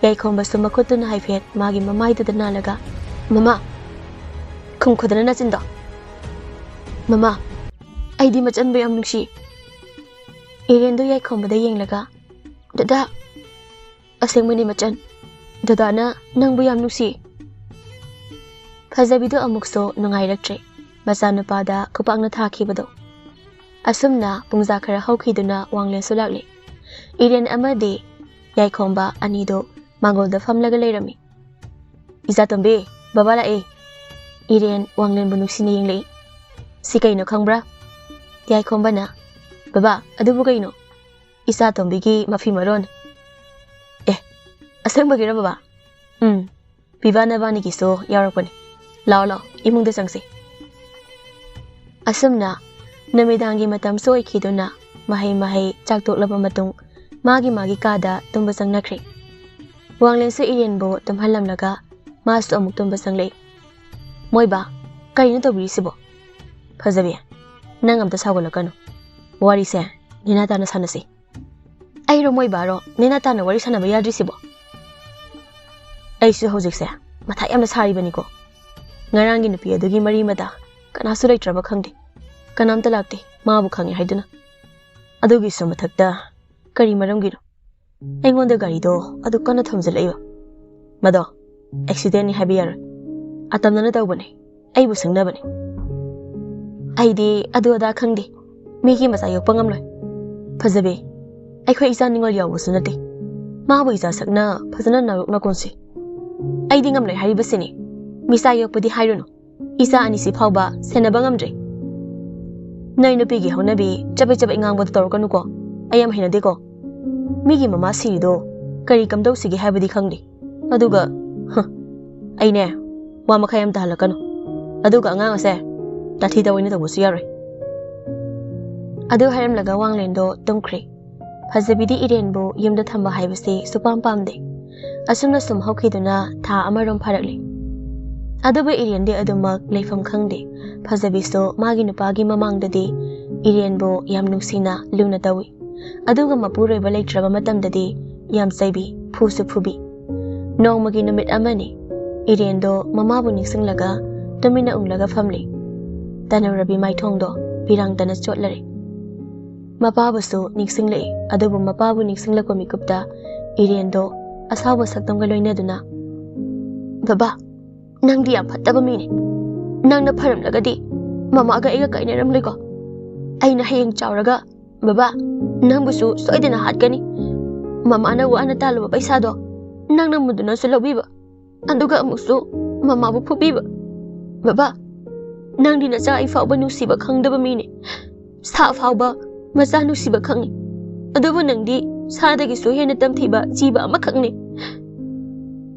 ꯌꯥꯏꯈꯣꯝꯕꯁꯨ ꯃꯈꯨꯠꯇꯨꯅ ꯍꯥꯏꯐꯦꯠ ꯃꯥꯒꯤ ꯃꯃꯥꯏꯗꯨꯗ ꯅꯥꯜꯂꯒ, "ꯃꯃꯥ, ꯈꯨꯝꯈꯨꯗꯅ ꯅꯆꯤꯟꯗꯣ꯫ ꯃꯃꯥ, ꯑꯩꯗꯤ ꯃꯆꯟꯕꯨ ꯌꯥꯝ ꯅꯨꯡꯁꯤ꯫" ꯏꯔꯦꯟꯗꯨ ꯌꯥꯏꯈꯣꯝꯕꯗ ꯌꯦꯡꯂꯒ, "ꯗꯗꯥ, ꯑꯁꯦꯡꯕꯅꯤ ꯃꯆꯟ, ꯗꯗꯥꯅ ꯅꯪꯕꯨ ꯌꯥꯝ ꯅꯨꯡꯁꯤ꯫" ꯐꯖꯕꯤꯗꯨ ꯑꯃꯨꯛꯁꯨ ꯅꯨꯡꯉꯥꯏꯔꯛꯇ꯭ꯔꯦ, ꯃꯆꯥꯅꯨꯄꯥꯗ ꯈꯨꯄꯥꯛꯅ ꯊꯥꯈꯤꯕꯗꯣ꯫ ꯑꯁꯨꯝꯅ ꯄꯨꯡꯖꯥ ꯈꯔ ꯍꯧꯈꯤꯗꯨꯅ ꯋꯥꯡꯂꯦꯟꯁꯨ ꯂꯥꯛꯂꯦ꯫ ꯏꯔꯦꯟ ꯑꯃꯗꯤ ꯌꯥꯏꯈꯣꯝꯕ ꯑꯅꯤꯗꯨ ꯃꯥꯡꯒꯣꯜꯗ ꯐꯝꯂꯒ ꯂꯩꯔꯝꯃꯤ꯫ "ꯏꯆꯥꯇꯣꯝꯕꯤ, ꯕꯕꯥ ꯂꯥꯛꯑꯦ꯫" ꯏꯔꯦꯟ ꯋꯥꯡꯂꯦꯟꯕꯨ ꯅꯨꯡꯁꯤꯅ ꯌꯦꯡꯂꯛꯏ꯫ "ꯁꯤ ꯀꯩꯅꯣ ꯈꯪꯕ꯭ꯔꯥ?" ꯌꯥꯏꯈꯣꯝꯕꯅ, "ꯕꯕꯥ, ꯑꯗꯨꯕꯨ ꯀꯩꯅꯣ?" "ꯏꯆꯥꯇꯣꯝꯕꯤꯒꯤ ꯃꯐꯤ ꯃꯔꯣꯟ꯫" "ꯑꯦ, ꯑꯁꯦꯡꯕꯒꯤꯔꯣ ꯕꯕꯥ?" "ꯎꯝ, ꯄꯤꯕꯥ ꯅꯕꯥꯅꯤꯒꯤꯁꯨ ꯌꯥꯎꯔꯛꯄꯅꯤ꯫ ꯂꯥꯛꯑꯣ ꯂꯥꯛꯑꯣ, ꯏꯃꯨꯡꯗ ꯆꯪꯁꯤ꯫" ꯑꯁꯨꯝꯅ ꯅꯨꯃꯤꯗꯥꯡꯒꯤ ꯃꯇꯝꯁꯨ ꯑꯣꯏꯈꯤꯗꯨꯅ ꯃꯍꯩ ꯃꯍꯩ ꯆꯥꯛ ꯇꯣꯛꯂꯕ ꯃꯇꯨꯡ ꯃꯥꯒꯤ ꯃꯥꯒꯤ ꯀꯥꯗ ꯇꯨꯝꯕ ꯆꯪꯅꯈ꯭ꯔꯦ꯫ ꯋꯥꯡꯂꯦꯟꯁꯨ ꯏꯔꯦꯟꯕꯨ ꯇꯨꯝꯍꯜꯂꯝꯂꯒ ꯃꯥꯁꯨ ꯑꯃꯨꯛ ꯇꯨꯝꯕ ꯆꯪꯂꯛꯏ꯫ "ꯃꯣꯏꯕꯥ, ꯀꯔꯤꯅꯣ ꯇꯧꯕꯤꯔꯤꯁꯤꯕꯣ?" "ꯐꯖꯕꯤ, ꯅꯪ ꯑꯝꯇ ꯁꯥꯎꯒꯠꯂꯛꯀꯅꯨ꯫ ꯋꯥꯔꯤꯁꯦ ꯅꯦꯅꯥ ꯇꯥꯅ ꯁꯥꯟꯅꯁꯤ꯫" "ꯑꯩꯔꯣ ꯃꯣꯏꯕꯥꯔꯣ ꯅꯦꯅꯥ ꯇꯥꯅ ꯋꯥꯔꯤ ꯁꯥꯟꯅꯕ ꯌꯥꯗ꯭ꯔꯤꯁꯤꯕꯣ?" "ꯑꯩꯁꯨ ꯍꯧꯖꯤꯛꯁꯦ ꯃꯊꯥ ꯌꯥꯝꯅ ꯁꯥꯔꯤꯕꯅꯤꯀꯣ꯫ ꯉꯔꯥꯡꯒꯤ ꯅꯨꯄꯤ ꯑꯗꯨꯒꯤ ꯃꯔꯤ ꯃꯇꯥ ꯀꯅꯥꯁꯨ ꯂꯩꯇ꯭ꯔꯕ ꯈꯪꯗꯦ꯫ ꯀꯅꯥꯝꯇ ꯂꯥꯛꯇꯦ, ꯃꯥꯕꯨ ꯈꯪꯉꯦ ꯍꯥꯏꯗꯨꯅ꯫ ꯑꯗꯨꯒꯤꯁꯨ ꯃꯊꯛꯇ ꯀꯔꯤ ꯃꯔꯝꯒꯤꯅꯣ ꯑꯩꯉꯣꯟꯗ ꯒꯥꯔꯤꯗꯣ ꯑꯗꯨꯛ ꯀꯟꯅ ꯊꯣꯝꯖꯤꯜꯂꯛꯏꯕ? ꯃꯗꯣ ꯑꯦꯛꯁꯤꯗꯦꯟꯅꯤ ꯍꯥꯏꯕ ꯌꯥꯔꯣꯏ꯫ ꯑꯇꯝꯅꯅ ꯇꯧꯕꯅꯦ, ꯑꯩꯕꯨ ꯁꯪꯅꯕꯅꯦ꯫ ꯑꯩꯗꯤ ꯑꯗꯨ ꯑꯗꯥ ꯈꯪꯗꯦ, ꯃꯤꯒꯤ ꯃꯆꯥ ꯌꯣꯛꯄ ꯉꯝꯂꯣꯏ꯫ ꯐꯖꯕꯤ, ꯑꯩꯈꯣꯏ ꯏꯆꯥ ꯅꯤꯉꯣꯜ ꯌꯥꯎꯕꯁꯨ ꯅꯠꯇꯦ, ꯃꯥꯕꯨ ꯏꯆꯥ ꯁꯛꯅ ꯐꯖꯅ ꯅꯥꯔꯣꯛ ꯅꯀꯣꯟꯁꯤ꯫ ꯑꯩꯗꯤ ꯉꯝꯂꯣꯏ ꯍꯥꯏꯔꯤꯕꯁꯤꯅꯤ꯫ ꯃꯤꯆꯥ ꯌꯣꯛꯄꯗꯤ ꯍꯥꯏꯔꯨꯅꯨ, ꯏꯆꯥ ꯑꯅꯤꯁꯤ ꯐꯥꯎꯕ ꯁꯦꯟꯅꯕ ꯉꯝꯗ꯭ꯔꯦ꯫ ꯅꯣꯏ ꯅꯨꯄꯤꯒꯤ ꯍꯧꯅꯕꯤ ꯆꯕꯦꯠ ꯆꯕꯦꯠ ꯉꯥꯡꯕꯗꯣ ꯇꯧꯔꯛꯀꯅꯨꯀꯣ, ꯑꯩ ꯌꯥꯝ ꯍꯩꯅꯗꯦꯀꯣ꯫ ꯃꯤꯒꯤ ꯃꯃꯥ ꯁꯤꯔꯤꯗꯣ ꯀꯔꯤ ꯀꯝꯗꯧꯁꯤꯒꯦ ꯍꯥꯏꯕꯗꯤ ꯈꯪꯗꯦ꯫ ꯑꯗꯨꯒ, ꯍ, ꯑꯩꯅꯦ, ꯋꯥ ꯃꯈꯥ ꯌꯥꯝ ꯇꯥꯍꯜꯂꯛꯀꯅꯨ꯫ ꯑꯗꯨꯒ ꯑꯉꯥꯡ ꯑꯁꯦ ꯇꯥꯊꯤ ꯇꯥꯑꯣꯏꯅ ꯇꯧꯕꯁꯨ ꯌꯥꯔꯣꯏ꯫ ꯑꯗꯨ ꯍꯥꯏꯔꯝꯂꯒ ꯋꯥꯡꯂꯦꯟꯗꯣ ꯇꯨꯝꯈ꯭ꯔꯦ꯫ ꯐꯖꯕꯤꯗꯤ ꯏꯔꯦꯟꯕꯨ ꯌꯨꯝꯗ ꯊꯝꯕ ꯍꯥꯏꯕꯁꯤ ꯁꯨꯄꯥꯝ ꯄꯥꯝꯗꯦ꯫ ꯑꯁꯨꯝꯅ ꯁꯨꯝ ꯍꯧꯈꯤꯗꯨꯅ ꯊꯥ ꯑꯃꯔꯣꯝ ꯐꯥꯔꯛꯂꯤ꯫ ꯑꯗꯨꯕꯨ ꯏꯔꯦꯟꯗꯤ ꯑꯗꯨꯃꯛ ꯂꯩꯐꯝ ꯈꯪꯗꯦ꯫ ꯐꯖꯕꯤꯁꯨ ꯃꯥꯒꯤ ꯅꯨꯄꯥꯒꯤ ꯃꯃꯥꯡꯗꯗꯤ ꯏꯔꯦꯟꯕꯨ ꯌꯥꯝ ꯅꯨꯡꯁꯤꯅ ꯂꯨꯅ ꯇꯧꯏ꯫ ꯑꯗꯨꯒ ꯃꯄꯨꯔꯣꯏꯕ ꯂꯩꯇ꯭ꯔꯕ ꯃꯇꯝꯗꯗꯤ ꯌꯥꯝ ꯆꯩꯕꯤ, ꯐꯨꯁꯨ ꯐꯨꯕꯤ꯫ ꯅꯣꯡꯃꯒꯤ ꯅꯨꯃꯤꯠ ꯑꯃꯅꯤ, ꯏꯔꯦꯟꯗꯣ ꯃꯃꯥꯕꯨ ꯅꯤꯡꯁꯤꯡꯂꯒ ꯇꯨꯃꯤꯟꯅ ꯎꯪꯂꯒ ꯐꯝꯂꯤ꯫ ꯇꯅꯧꯔꯕꯤ ꯃꯥꯏꯊꯣꯡꯗꯣ ꯄꯤꯔꯥꯡꯇꯅ ꯆꯣꯠꯂꯔꯦ꯫ ꯃꯄꯥꯕꯨꯁꯨ ꯅꯤꯡꯁꯤꯡꯂꯛꯏ, ꯑꯗꯨꯕꯨ ꯃꯄꯥꯕꯨ ꯅꯤꯡꯁꯤꯡꯂꯛꯄ ꯃꯤꯀꯨꯞꯇ ꯏꯔꯦꯟꯗꯣ ꯑꯁꯥꯎꯕ ꯁꯛꯇꯝꯒ ꯂꯣꯏꯅꯗꯨꯅ, "ꯕꯕꯥ, ꯅꯪꯗꯤ ꯌꯥꯝ ꯐꯠꯇꯕ ꯃꯤꯅꯤ꯫ ꯅꯪꯅ ꯐꯔꯝꯂꯒꯗꯤ ꯃꯃꯥꯒ ꯑꯩꯒ ꯀꯥꯏꯅꯔꯝꯂꯣꯏꯀꯣ꯫ ꯑꯩꯅ ꯍꯌꯦꯡ ꯆꯥꯎꯔꯒ ꯕꯕꯥ, ꯅꯪꯕꯨꯁꯨ ꯁꯣꯏꯗꯅ ꯍꯥꯠꯀꯅꯤ꯫ ꯃꯃꯥꯅ ꯋꯥꯅ ꯇꯥꯜꯂꯨꯕ ꯄꯩꯁꯥꯗꯣ ꯅꯪꯅ ꯃꯨꯟꯗꯨꯅꯁꯨ ꯂꯧꯕꯤꯕ, ꯑꯗꯨꯒ ꯑꯃꯨꯛꯁꯨ ꯃꯃꯥꯕꯨ ꯐꯨꯕꯤꯕ꯫ ꯕꯕꯥ, ꯅꯪꯗꯤ ꯅꯆꯥ ꯑꯩ ꯐꯥꯎꯕ ꯅꯨꯡꯁꯤꯕ ꯈꯪꯗꯕ ꯃꯤꯅꯤ꯫ ꯁꯥ ꯐꯥꯎꯕ ꯃꯆꯥ ꯅꯨꯡꯁꯤꯕ ꯈꯪꯉꯤ꯫ ꯑꯗꯨꯕꯨ ꯅꯪꯗꯤ ꯁꯥꯗꯒꯤꯁꯨ ꯍꯦꯟꯅ ꯇꯝꯊꯤꯕ ꯖꯤꯕ ꯑꯃꯈꯛꯅꯤ꯫"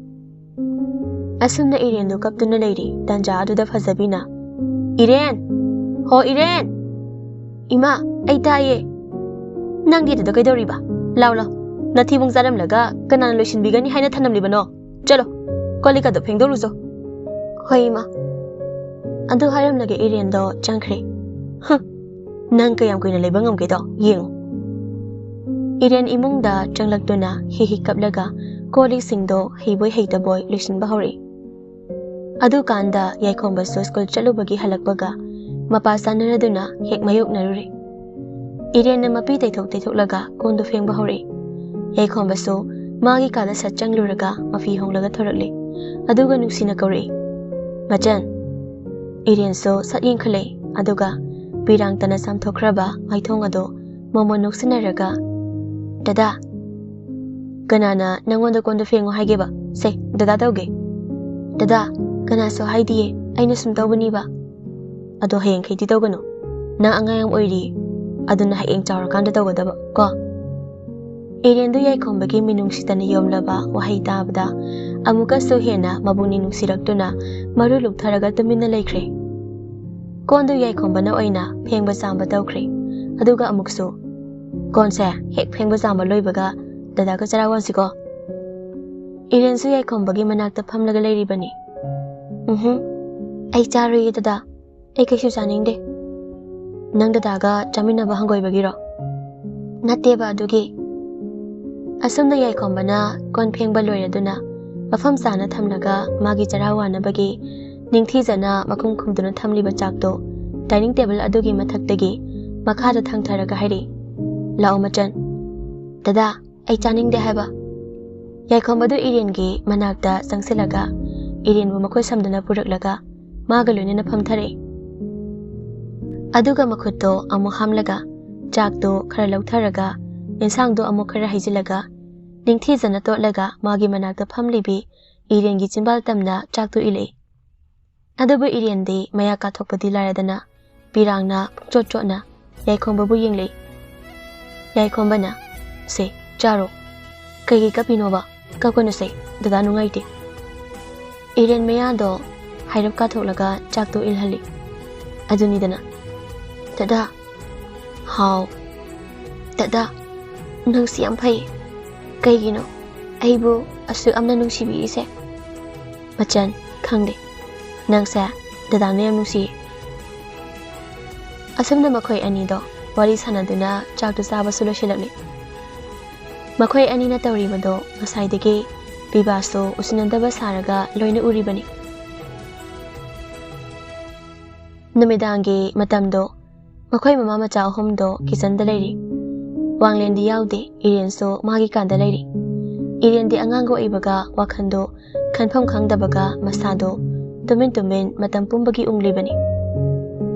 ꯑꯁꯨꯝꯅ ꯏꯔꯦꯟꯗꯨ ꯀꯞꯇꯨꯅ ꯂꯩꯔꯤ꯫ ꯇꯟꯖꯥ ꯑꯗꯨꯗ ꯐꯖꯕꯤꯅ, "ꯏꯔꯦꯟ! ꯍꯣ ꯏꯔꯦꯟ!" "ꯏꯃꯥ, ꯑꯩ ꯇꯥꯏꯌꯦ꯫ ꯅꯪꯗꯤ ꯑꯗꯨꯗ ꯀꯩꯗꯧꯔꯤꯕ? ꯂꯥꯎ ꯂꯥꯎ, ꯅꯊꯤꯕꯣꯡ ꯆꯥꯔꯝꯂꯒ ꯀꯅꯥꯅ ꯂꯣꯏꯁꯤꯟꯕꯤꯒꯅꯤ ꯍꯥꯏꯅ ꯊꯅꯝꯂꯤꯕꯅꯣ? ꯆꯠꯂꯣ, ꯀꯣꯜ ꯂꯤꯛꯀꯗꯣ ꯐꯦꯡꯗꯣꯛꯂꯨꯆꯣ꯫" "ꯍꯣꯏ ꯏꯃꯥ꯫" ꯑꯗꯨ ꯍꯥꯏꯔꯝꯂꯒ ꯏꯔꯦꯟꯗꯣ ꯆꯪꯈ꯭ꯔꯦ꯫ "ꯍꯨꯝ, ꯅꯪ ꯀꯌꯥꯝ ꯀꯨꯏꯅ ꯂꯩꯕ ꯉꯝꯒꯦꯗꯣ ꯌꯦꯡꯉꯨ꯫" ꯏꯔꯦꯟ ꯏꯃꯨꯡꯗ ꯆꯪꯂꯛꯇꯨꯅ ꯍꯤ ꯍꯤ ꯀꯞꯂꯒ ꯀꯣꯜ ꯂꯤꯛꯁꯤꯡꯗꯣ ꯍꯩꯕꯣꯏ ꯍꯩꯇꯕꯣꯏ ꯂꯣꯏꯁꯤꯟꯕ ꯍꯧꯔꯛꯏ꯫ ꯑꯗꯨꯀꯥꯟꯗ ꯌꯥꯏꯈꯣꯝꯕꯁꯨ ꯁ꯭ꯀꯨꯜ ꯆꯠꯂꯨꯕꯒꯤ ꯍꯜꯂꯛꯄꯒ ꯃꯄꯥ ꯆꯥꯟꯅꯔꯗꯨꯅ ꯍꯦꯛ ꯃꯥꯌꯣꯛꯅꯔꯨꯔꯦ꯫ ꯏꯔꯦꯟꯅ ꯃꯄꯤ ꯇꯩꯊꯣꯛ ꯇꯩꯊꯣꯛꯂꯒ ꯀꯣꯟꯗꯨ ꯐꯦꯡꯕ ꯍꯧꯔꯛꯏ꯫ ꯌꯥꯏꯈꯣꯝꯕꯁꯨ ꯃꯥꯒꯤ ꯀꯥꯗ ꯁꯠ ꯆꯪꯂꯨꯔꯒ ꯃꯐꯤ ꯍꯣꯡꯂꯒ ꯊꯣꯔꯛꯂꯦ꯫ ꯑꯗꯨꯒ ꯅꯨꯡꯁꯤꯅ ꯀꯧꯔꯛꯏ, "ꯃꯆꯟ!" ꯏꯔꯦꯟꯁꯨ ꯁꯠ ꯌꯦꯡꯈꯠꯂꯛꯏ꯫ ꯑꯗꯨꯒ ꯄꯤꯔꯥꯡꯇꯅ ꯆꯥꯝꯊꯣꯛꯈ꯭ꯔꯕ ꯃꯥꯏꯊꯣꯡ ꯑꯗꯨ ꯃꯃꯣꯟ ꯅꯣꯛꯁꯤꯟꯅꯔꯒ, "ꯗꯗꯥ, ꯀꯅꯥꯅ ꯅꯪꯉꯣꯟꯗ ꯀꯣꯟꯗꯨ ꯐꯦꯡꯉꯨ ꯍꯥꯏꯒꯦꯕ? ꯁꯦ, ꯗꯗꯥ ꯇꯧꯒꯦ꯫" "ꯗꯗꯥ, ꯀꯅꯥꯁꯨ ꯍꯥꯏꯗꯤꯌꯦ, ꯑꯩꯅ ꯁꯨꯝ ꯇꯧꯕꯅꯤꯕ꯫ ꯑꯗꯣ ꯍꯌꯦꯡꯈꯩꯗꯤ ꯇꯧꯒꯅꯨ, ꯅꯪ ꯑꯉꯥꯡ ꯌꯥꯝ ꯑꯣꯏꯔꯤ, ꯑꯗꯨꯅ ꯍꯌꯦꯡ ꯆꯥꯎꯔꯀꯥꯟꯗ ꯇꯧꯒꯗꯕ ꯀꯣ?" ꯏꯔꯦꯟꯗꯨ ꯌꯥꯏꯈꯣꯝꯕꯒꯤ ꯃꯤꯅꯨꯡꯁꯤꯇꯅ ꯌꯣꯝꯂꯕ ꯋꯥꯍꯩ ꯇꯥꯕꯗ ꯑꯃꯨꯛꯀꯁꯨ ꯍꯦꯟꯅ ꯃꯕꯨꯛꯅꯤꯡ ꯅꯨꯡꯁꯤꯔꯛꯇꯨꯅ ꯃꯔꯨ ꯂꯨꯞꯊꯔꯒ ꯇꯨꯃꯤꯟꯅ ꯂꯩꯈ꯭ꯔꯦ꯫ ꯀꯣꯟꯗꯨ ꯌꯥꯏꯈꯣꯝꯕꯅ ꯑꯣꯏꯅ ꯐꯦꯡꯕ ꯆꯥꯝꯕ ꯇꯧꯈ꯭ꯔꯦ꯫ ꯑꯗꯨꯒ ꯑꯃꯨꯛꯁꯨ, "ꯀꯣꯟꯁꯦ ꯍꯦꯛ ꯐꯦꯡꯕ ꯆꯥꯝꯕ ꯂꯣꯏꯕꯒ ꯗꯗꯥꯒ ꯆꯔꯥ ꯋꯥꯟꯁꯤꯀꯣ?" ꯏꯔꯦꯟꯁꯨ ꯌꯥꯏꯈꯣꯝꯕꯒꯤ ꯃꯅꯥꯛꯇ ꯐꯝꯂꯒ ꯂꯩꯔꯤꯕꯅꯤ꯫ "ꯎꯝꯍꯨꯝ, ꯑꯩ ꯆꯥꯔꯣꯏꯌꯦ ꯗꯗꯥ, ꯑꯩ ꯀꯩꯁꯨ ꯆꯥꯅꯤꯡꯗꯦ꯫" "ꯅꯪ ꯗꯗꯥꯒ ꯆꯥꯃꯤꯟꯅꯕ ꯍꯪꯒꯣꯏꯕꯒꯤꯔꯣ?" "ꯅꯠꯇꯦꯕ ꯑꯗꯨꯒꯤ꯫" ꯑꯁꯨꯝꯅ ꯌꯥꯏꯈꯣꯝꯕꯅ ꯀꯣꯟ ꯐꯦꯡꯕ ꯂꯣꯏꯔꯗꯨꯅ ꯃꯐꯝ ꯆꯥꯅ ꯊꯝꯂꯒ ꯃꯥꯒꯤ ꯆꯔꯥ ꯋꯥꯅꯕꯒꯤ ꯅꯤꯡꯊꯤꯖꯅ ꯃꯈꯨꯝ ꯈꯨꯝꯗꯨꯅ ꯊꯝꯂꯤꯕ ꯆꯥꯛꯇꯣ ꯗꯥꯏꯅꯤꯡ ꯇꯦꯕꯜ ꯑꯗꯨꯒꯤ ꯃꯊꯛꯇꯒꯤ ꯃꯈꯥꯗ ꯊꯥꯡꯊꯔꯒ ꯍꯥꯏꯔꯛꯏ, "ꯂꯥꯛꯑꯣ ꯃꯆꯟ꯫" "ꯗꯗꯥ, ꯑꯩ ꯆꯥꯅꯤꯡꯗꯦ ꯍꯥꯏꯕ꯫" ꯌꯥꯏꯈꯣꯝꯕꯗꯨ ꯏꯔꯦꯟꯒꯤ ꯃꯅꯥꯛꯇ ꯆꯪꯁꯤꯜꯂꯒ ꯏꯔꯦꯟꯕꯨ ꯃꯈꯨꯠ ꯁꯝꯗꯨꯅ ꯄꯨꯔꯛꯂꯒ ꯃꯥꯒ ꯂꯣꯏꯅꯅ ꯐꯝꯊꯔꯛꯏ꯫ ꯑꯗꯨꯒ ꯃꯈꯨꯠꯇꯣ ꯑꯃꯨꯛ ꯍꯥꯝꯂꯒ ꯆꯥꯛꯇꯣ ꯈꯔ ꯂꯧꯊꯔꯒ ꯌꯦꯟꯁꯥꯡꯗꯣ ꯑꯃꯨꯛ ꯈꯔ ꯍꯩꯖꯤꯜꯂꯒ ꯅꯤꯡꯊꯤꯖꯅ ꯇꯣꯠꯂꯒ ꯃꯥꯒꯤ ꯃꯅꯥꯛꯇ ꯐꯝꯂꯤꯕꯤ ꯏꯔꯦꯟꯒꯤ ꯆꯤꯟꯕꯥꯜ ꯇꯝꯅ ꯆꯥꯛꯇꯨ ꯏꯜꯂꯛꯏ꯫ ꯑꯗꯨꯕꯨ ꯏꯔꯦꯟꯗꯤ ꯃꯌꯥ ꯀꯥꯊꯣꯛꯄꯗꯤ ꯂꯥꯏꯔꯗꯅ ꯄꯤꯔꯥꯡꯅ ꯄꯨꯡꯆꯣꯠ ꯆꯣꯠꯅ ꯌꯥꯏꯈꯣꯝꯕꯕꯨ ꯌꯦꯡꯂꯛꯏ꯫ ꯌꯥꯏꯈꯣꯝꯕꯅ, "ꯁꯦ, ꯆꯥꯔꯣ꯫ ꯀꯩꯒꯤ ꯀꯞꯄꯤꯅꯣꯕ? ꯀꯞꯀꯅꯨꯁꯦ, ꯗꯗꯥ ꯅꯨꯡꯉꯥꯏꯇꯦ꯫" ꯏꯔꯦꯟ ꯃꯌꯥꯗꯣ ꯍꯥꯏꯔꯞ ꯀꯥꯊꯣꯛꯂꯒ ꯆꯥꯛꯇꯣ ꯏꯜꯍꯜꯂꯤ꯫ ꯑꯗꯨꯅꯤꯗꯅ꯫ "ꯗꯗꯥ, ꯍꯥꯎ꯫ ꯗꯗꯥ, ꯅꯪꯁꯤ ꯌꯥꯝ ꯐꯩ꯫ ꯀꯩꯒꯤꯅꯣ ꯑꯩꯕꯨ ꯑꯁꯨꯛ ꯌꯥꯝꯅ ꯅꯨꯡꯁꯤꯕꯤꯔꯤꯁꯦ?" "ꯃꯆꯟ, ꯈꯪꯗꯦ꯫ ꯅꯪꯁꯦ ꯗꯗꯥꯅ ꯌꯥꯝ ꯅꯨꯡꯁꯤꯌꯦ꯫" ꯑꯁꯨꯝꯅ ꯃꯈꯣꯏ ꯑꯅꯤꯗꯣ ꯋꯥꯔꯤ ꯁꯥꯟꯅꯗꯨꯅ ꯆꯥꯛꯇꯨ ꯆꯥꯕꯁꯨ ꯂꯣꯏꯁꯤꯜꯂꯛꯂꯤ꯫ ꯃꯈꯣꯏ ꯑꯅꯤꯅ ꯇꯧꯔꯤꯕꯗꯣ ꯉꯁꯥꯏꯗꯒꯤ ꯕꯤꯕꯥꯁꯨ ꯎꯁꯤꯟꯅꯗꯕ ꯁꯥꯔꯒ ꯂꯣꯏꯅ ꯎꯔꯤꯕꯅꯤ꯫ ꯅꯨꯃꯤꯗꯥꯡꯒꯤ ꯃꯇꯝꯗꯣ ꯃꯈꯣꯏ ꯃꯃꯥ ꯃꯆꯥ ꯑꯍꯨꯝꯗꯣ ꯀꯤꯆꯟꯗ ꯂꯩꯔꯤ꯫ ꯋꯥꯡꯂꯦꯟꯗꯤ ꯌꯥꯎꯗꯦ, ꯏꯔꯦꯟꯁꯨ ꯃꯥꯒꯤ ꯀꯥꯗ ꯂꯩꯔꯤ꯫ ꯏꯔꯦꯟꯗꯤ ꯑꯉꯥꯡꯒ ꯑꯣꯏꯕꯒ ꯋꯥꯈꯜꯗꯣ ꯈꯟꯐꯝ ꯈꯪꯗꯕꯒ ꯃꯁꯥꯗꯣ ꯇꯨꯃꯤꯟ ꯇꯨꯃꯤꯟ ꯃꯇꯝ ꯄꯨꯝꯕꯒꯤ ꯎꯪꯂꯤꯕꯅꯤ꯫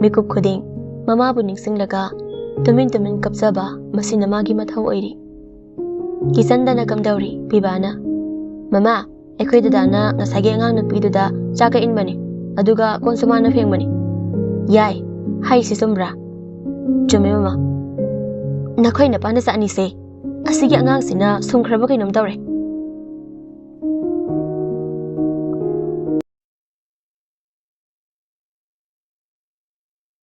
ꯃꯤꯀꯨꯞ ꯈꯨꯗꯤꯡ ꯃꯃꯥꯕꯨ ꯅꯤꯡꯁꯤꯡꯂꯒ ꯇꯨꯃꯤꯟ ꯇꯨꯃꯤꯟ ꯀꯞꯆꯕ, ꯃꯁꯤꯅ ꯃꯥꯒꯤ ꯃꯊꯧ ꯑꯣꯏꯔꯤ꯫ ꯀꯤꯆꯟꯗꯅ ꯀꯝꯗꯧꯔꯤ? ꯕꯤꯕꯥꯅ, "ꯃꯃꯥ, ꯑꯩꯈꯣꯏ ꯗꯗꯥꯅ ꯉꯁꯥꯏꯒꯤ ꯑꯉꯥꯡ ꯅꯨꯄꯤꯗꯨꯗ ꯆꯥꯛ ꯀꯛꯏꯟꯕꯅꯤ, ꯑꯗꯨꯒ ꯀꯣꯟꯁꯨ ꯃꯥꯅ ꯐꯦꯡꯕꯅꯤ꯫ ꯌꯥꯏ, ꯍꯥꯏꯁꯤ ꯆꯨꯝꯕ꯭ꯔꯥ? ꯆꯨꯝꯃꯦ, ꯃꯃꯥ꯫ ꯅꯈꯣꯏ ꯅꯄꯥ ꯅꯆꯥ ꯑꯅꯤꯁꯦ, ꯑꯁꯤꯒꯤ ꯑꯉꯥꯡꯁꯤꯅ ꯁꯨꯝꯈ꯭ꯔꯕ ꯀꯩꯅꯣꯝ ꯇꯧꯔꯦ꯫